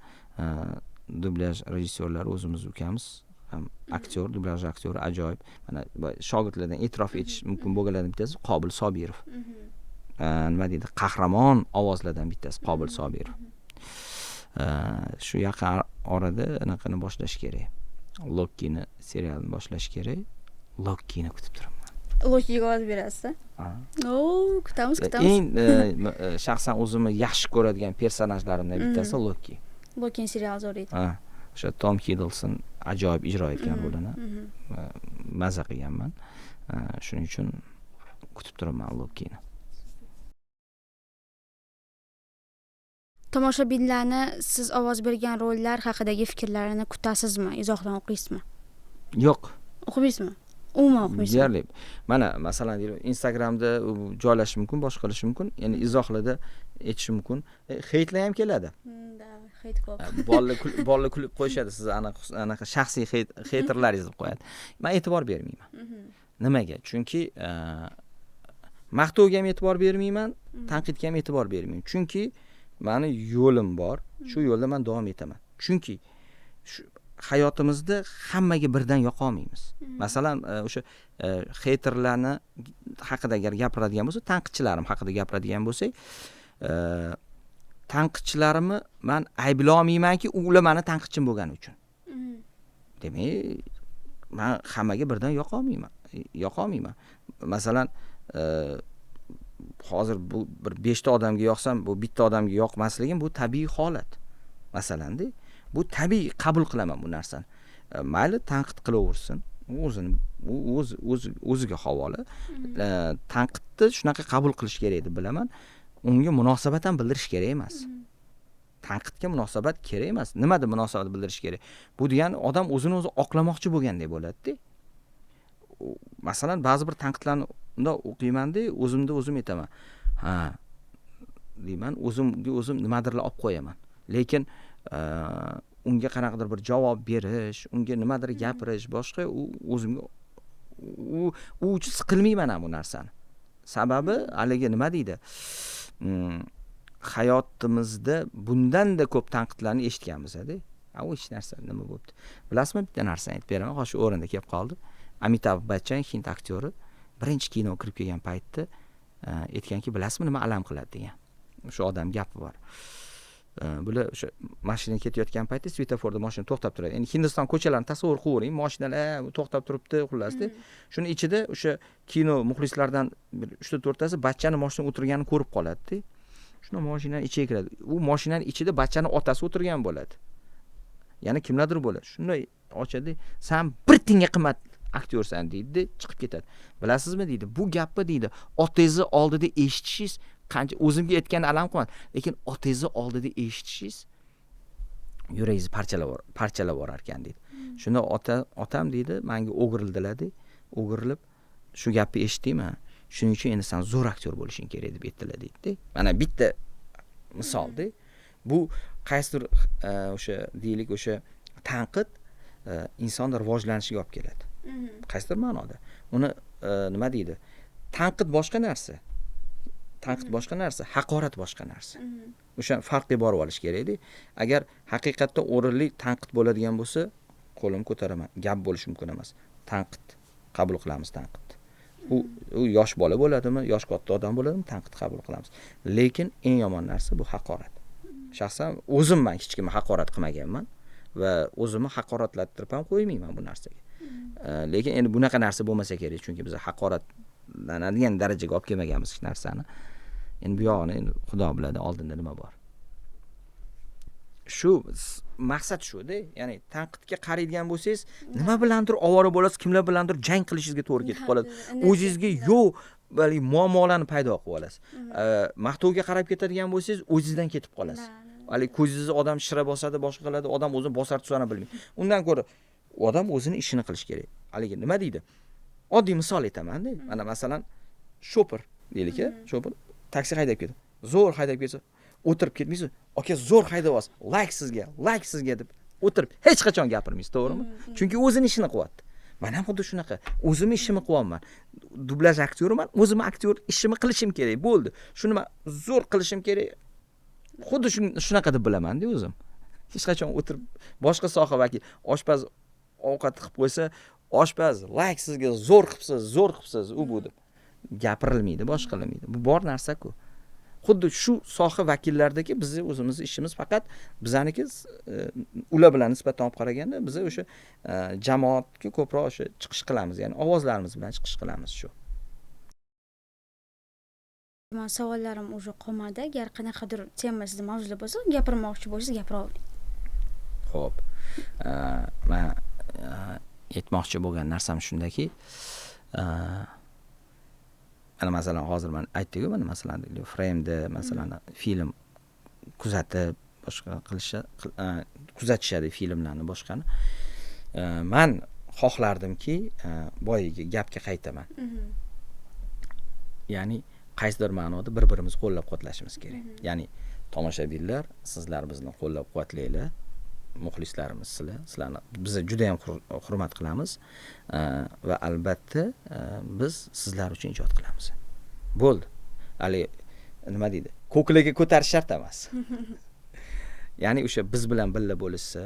Dublyaj rejissyorlari o'zimiz ukamiz, ham aktyor, dublyaj aktyori ajoyib. Mana shogirdlardan e'tirof etish mumkin bo'lganlardan bittasi Qobil Sobirov. Nima deydi, qahramon ovozlardan bittasi Qobil Sobirov. Shu yaqin orada anaqani boshlash kerak. Lokkini serialini boshlash kerak. Lokkini kutib turibman. Lokiga ovoz berasiz? O, kutamiz, kutamiz. Eng shaxsan o'zimni yaxshi ko'radigan personajlarimdan bittasi Lokki. Loki seriali zo'r edi. Ha, o'sha Tom Hiddleston ajoyib ijro etgan rolini maza qilganman. Shuning uchun kutib turibman Lokkini. Tomoshabinlarni siz ovoz bergan rollar haqidagi fikrlarini kutasizmi? Izohlarni o'qiysizmi? Yo'q. O'qimaysizmi? Umuman o'qimaysizmi? Deyarli. Mana masalan deylik, Instagramda joylash mumkin, boshqa qilish mumkin. Ya'ni izohlarda aytish mumkin. Heytlar ham keladi. Da, heyt ko'p. Bolalar kulib qo'yishadi, siz anaqa shaxsiy heyterlaringizni deb qo'yadi. Men e'tibor bermayman. Nimaga? Chunki maqtovga ham e'tibor bermayman, tanqidga ham e'tibor bermayman. Chunki mani yo'lim bor, shu yo'lda men davom etaman. Chunki shu hayotimizda hammaga birdan yoqa olmaymiz. Masalan, o'sha heyterlarni haqida agar gapiradigan bo'lsak, tanqidchilarim haqida gapiradigan bo'lsak, tanqidchilarimni men ayblolmaymanki, ular meni tanqidchim bo'lgani uchun. Demak, men hammaga birdan yoqa olmayman. Yoqa olmayman. Masalan, hozir bu bir 5 ta odamga yoqsam, bu bitta odamga yoqmasligim bu tabiiy holat. Masalan-da, bu tabiiy qabul qilaman bu narsani. Mayli tanqid qilaversin, o'zini o'ziga havola. Tanqidni shunaqa qabul qilish kerak deb bilaman. Unga munosabat ham bildirish kerak emas. Tanqidga munosabat kerak emas. Nima deb munosabat bildirish kerak? Bu degani odam o'zini o'zi oqlamoqchi bo'lgandek bo'ladi-da. Masalan, ba'zi bir tanqidlarni unda o'qiyman-da, o'zimda o'zim aytaman. Ha, deyman, o'zimga o'zim nimadirlar olib qo'yaman. Lekin unga qanaqadir bir javob berish, unga nimadir gapirish, boshqa u o'zimga u uchun siqilmayman ham bu narsani. Sababi haligi nima deydi? Hayotimizda bundan-da ko'p tanqidlarni eshitganmiz-da. A, u hech narsa nima bo'pti? Bilasizmi, bitta narsani aytib beraman, hozir shu o'rinda kelib qoldi. Amitabh Bachchan hind aktyori birinchi kino kirib kelgan paytda aytganki, bilasizmi nima alam qiladi degan. O'sha odam gapi bor. Bular o'sha mashina ketayotgan paytda svetoforda mashina to'xtab turadi. Endi Hindiston ko'chalarini tasavvur qilavering, mashinalar to'xtab turibdi, xullasda. Shuni ichida o'sha kino muxlislaridan bir 3-4 tasi Bachchani mashina o'tirganini ko'rib qoladi-da. Shunda mashinaning ichiga kiradi. U mashinaning ichida Bachchani otasi o'tirgan bo'ladi. Ya'ni kimlardir bo'ladi. Shunday ochadi, sen bir tinga qimmat aktyorsan deydi, chiqib ketadi. Bilasizmi deydi, bu gapni deydi, otangizni oldida eshitishingiz qancha o'zimga aytganda alam qilmadi, lekin otangizni oldida eshitishingiz yuragingizni parchalab yuborar ekan deydi. Shunda otam deydi, menga o'girildilar deydi. O'girilib shu gapni eshitdingmi? Shuning uchun endi sen zo'r aktyor bo'lishing kerak deb aytdilar deydi. Mana bitta misolda. Bu qaysidir o'sha deylik o'sha tanqid insonni rivojlanishiga olib keladi. Qaysidir ma'noda. Uni nima deydi? Tanqid boshqa narsa. Tanqid boshqa narsa, haqorat boshqa narsa. O'sha farqli borib olish kerakda. Agar haqiqatda o'rinli tanqid bo'ladigan bo'lsa, qo'lim ko'taraman, gap bo'lishi mumkin emas. Tanqid qabul qilamiz, tanqid. U yosh bola bo'ladimi, yosh katta odam bo'ladimi, tanqid qabul qilamiz. Lekin eng yomon narsa bu haqorat. Shaxsan o'zim men hech kimni haqorat qilmaganman va o'zimni haqoratlattirib ham qo'ymayman bu narsaga. Lekin endi bunaqa narsa bo'lmasa kerak, chunki biz haqorat qanoatlanadigan darajaga olib kelmaganmiz hech narsani. Endi bu yog'ini endi Xudo biladi, oldinda nima bor. Shu maqsad shu-da, ya'ni tanqidga qaraydigan bo'lsangiz, nima bilandir ovora bo'lasiz, kimlar bilandir jang qilishingizga to'g'ri ketib qoladi. O'zingizga yo'q balki muammolarni paydo qilib olasiz. Maqtovga qarab ketadigan bo'lsangiz, o'zingizdan ketib qolasiz. Haligi ko'zingizni odam shira bosadi, boshqa qiladi, odam o'zini bosar tusani bilmaydi. Undan ko'ra odam o'zini ishini qilish kerak. Haligi nima deydi? Oddiy misol aytaman-da. Mana masalan, shopir deylik-a, shopir taksi haydab ketdi. Zo'r haydab ketsa, o'tirib ketmaysiz. Aka, zo'r haydayapsiz. Like sizga, like sizga deb o'tirib hech qachon gapirmaysiz, to'g'rimi? Chunki o'zini ishini qilyapti. Men ham xuddi shunaqa. O'zim ishimni qilyapman. Dublyaj aktyoriman, o'zim aktyor ishimni qilishim kerak, bo'ldi. Shuni men zo'r qilishim kerak. Xuddi shunaqa deb bilaman-da o'zim. Hech qachon o'tirib boshqa soha vakili, oshpaz ovqat qilib qo'ysa, oshpaz like sizga, zo'r qilibsiz, zo'r qilibsiz, u bu deb gapirilmaydi, boshqa qilinmaydi. Bu bor narsa-ku. Xuddi shu soha vakillaridagi bizni o'zimizni ishimiz faqat bizaniki ular bilan nisbatan olib qaraganda biz o'sha jamoatga ko'proq o'sha chiqish qilamiz, ya'ni ovozlarimiz bilan chiqish qilamiz shu. Man savollarim уже qolmadi. Agar qanaqadir tema sizda mavzular bo'lsa, gapirmoqchi bo'lsangiz gapira oling. Xo'p. Man aytmoqchi bo'lgan narsam shundaki, mana masalan hozir man aytdik-ku, mana masalan Frame'da masalan film kuzatib boshqa qilishi, kuzatishadi filmlarni boshqani. Man xohlardimki, boyagi gapga qaytaman. Ya'ni qaysidir ma'noda bir-birimizni qo'llab-quvvatlashimiz kerak. Ya'ni tomoshabinlar, sizlar bizni qo'llab-quvvatlanglar, muxlislarimiz sizlar, sizlarni biz juda ham hurmat qilamiz va albatta biz sizlar uchun ijod qilamiz. Bo'ldi. Hali nima deydi? Ko'klarga ko'tarish shart emas. Ya'ni o'sha biz bilan birga bo'lishsa,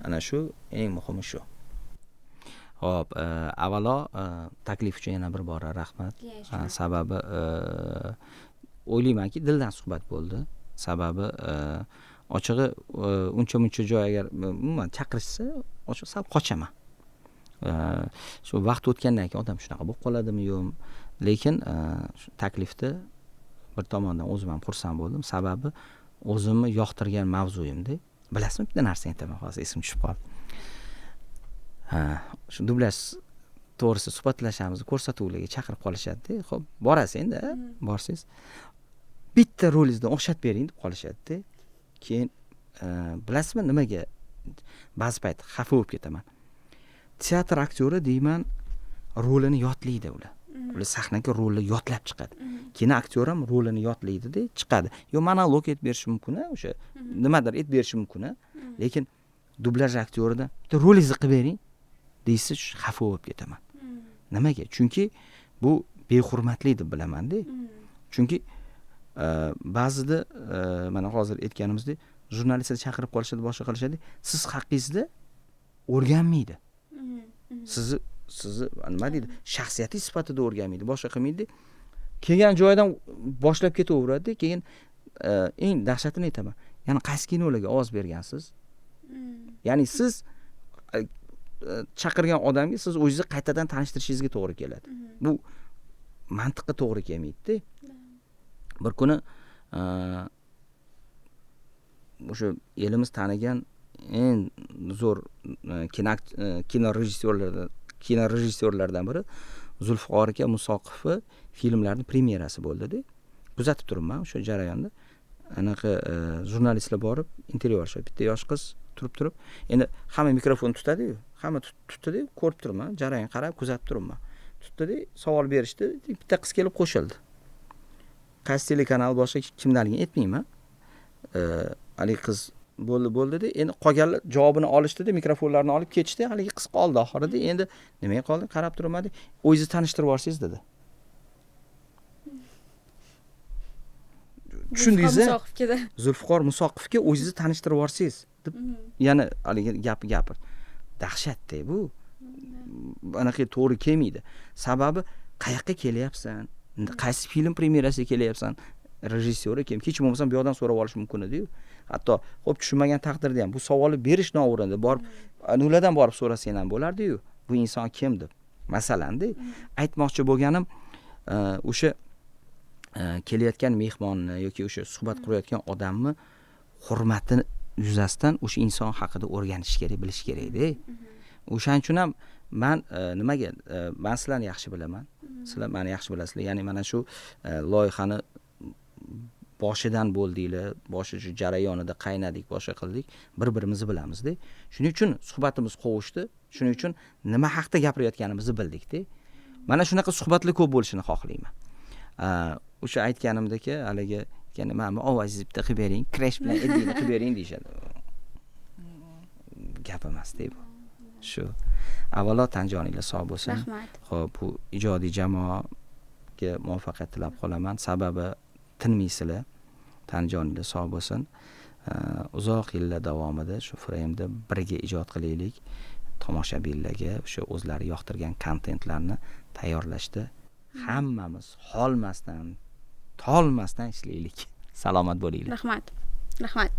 ana shu eng muhimi shu. Xo'p, avvalo taklif uchun yana bir bora rahmat. Sababi o'ylaymanki dildan suhbat bo'ldi. Sababi ochig'i uncha muncha joy agar umuman chaqirishsa, ochiq sal qochaman. Shu vaqt o'tgandan keyin odam shunaqa bo'lib qoladimi yo'q, lekin shu taklifda bir tomondan o'zim ham xursand bo'ldim. Sababi o'zimni yoqtirgan mavzuyimda. Bilasizmi, bitta narsani aytaman, hozir esim tushib qoldi. Ha, shu dublyaj to'g'risida suhbatlashamiz, ko'rsatuvlarga chaqirib qolishadi-da. Xo'p, borasiz endi, borsangiz bitta rolingizdan o'xshatib bering deb qolishadi-da. Keyin bilasizmi nimaga ba'zi payt xafa bo'lib ketaman. Teatr aktyori deyman, rolini yodlaydi ular. Ular sahnaga rolni yodlab chiqadi. Kino aktyori ham rolini yodlaydi-da, chiqadi. Yo monolog aytib berishi mumkin, o'sha nimadir aytib berishi mumkin, lekin dublyaj aktyoridan bitta rolingizni qilib bering deysiz, xafa bo'lib ketaman. Nimaga? Chunki bu behurmatlik deb bilaman-da. Chunki ba'zida mana hozir aytganimizdek, jurnalistlar chaqirib qolishadi, boshqa qilishadi, siz haqingizda o'rganmaydi. Sizni nima deydi, shaxsiyatingiz sifatida o'rganmaydi, boshqa qilmaydi. Kelgan joyidan boshlab ketaveradi, keyin eng dahshatini aytaman. Ya'ni qaysi kinolarga ovoz bergansiz? Ya'ni siz chaqirgan odamga siz o'zingizni qaytadan tanishtirishingizga to'g'ri keladi. Bu mantiqqa to'g'ri kelmaydi-da. Bir kuni o'sha elimiz tanigan eng zo'r kino rejissyorlardan biri Zulfiqor aka Musoqovni filmlarining premyerasi bo'ldi-da. Kuzatib turibman o'sha jarayonni. Anaqa jurnalistlar borib intervyu olishadi. Bitta yosh qiz turib, endi hamma mikrofon tutadi-yu, hamma tutdi-da, ko'rib turibman, jarayon qarab kuzatib turibman. Tutdi-da, savol berishdi, bitta qiz kelib qo'shildi. Qaysi telekanal boshqa kimdaligini aytmayman. Haligi qiz bo'ldi bo'ldi-da, endi qolganlar javobini olishdi-da, mikrofonlarni olib ketishdi, haligi qiz qoldi oxirida. Endi nimaga qoldi? Qarab turmadi. O'zingizni tanishtirib yuborsangiz dedi. Tushundingizmi? Zulfiqor Musoqovga o'zingizni tanishtirib yuborsangiz deb yana haligi gap gapir. Dahshat-da bu. Anaqa to'g'ri kelmaydi. Sababi qayoqqa kelyapsan? Qaysi film premyerasiga kelyapsan? Rejissyori kim? Hech bo'lmasam bu yoqdan so'rab olish mumkin edi-yu. Hatto xo'p tushunmagan taqdirda ham bu savolni berish noo'rinda. Borib ulardan borib so'rasang ham bo'lardi-yu. Bu inson kim deb. Masalan-da, aytmoqchi bo'lganim, O'sha kelayotgan mehmonni yoki o'sha suhbat qurayotgan odamni hurmati yuzasidan o'sha inson haqida o'rganish kerak, bilish kerakda. O'shaning uchun ham man nimaga, man sizlarni yaxshi bilaman, sizlar mani yaxshi bilasizlar. Ya'ni mana shu loyihani boshidan bo'ldinglar, boshi shu jarayonida qaynadik, boshqa qildik, bir birimizni bilamizda. Shuning uchun suhbatimiz qovushdi, shuning uchun nima haqida gapirayotganimizni bildikda. Mana shunaqa suhbatlar ko'p bo'lishini xohlayman. O'sha aytganimdek, haligi mana bu ovozingizni bitta qilib bering, Crash bilan Eddini qilib bering deyishadi. Gap emasda bu. Shu avvalo tan joninglar sog' bo'lsin. Rahmat. Xo'p, bu ijodiy jamoaga muvaffaqiyat tilab qolaman. Sababi tinmaysizlar. Tan joninglar sog' bo'lsin. Uzoq yillar davomida shu freymda birga ijod qilaylik. Tomoshabinlarga o'sha o'zlari yoqtirgan kontentlarni tayyorlashda hammamiz holmasdan, tolmasdan ishlaylik. Salomat bo'linglar. Rahmat. Rahmat.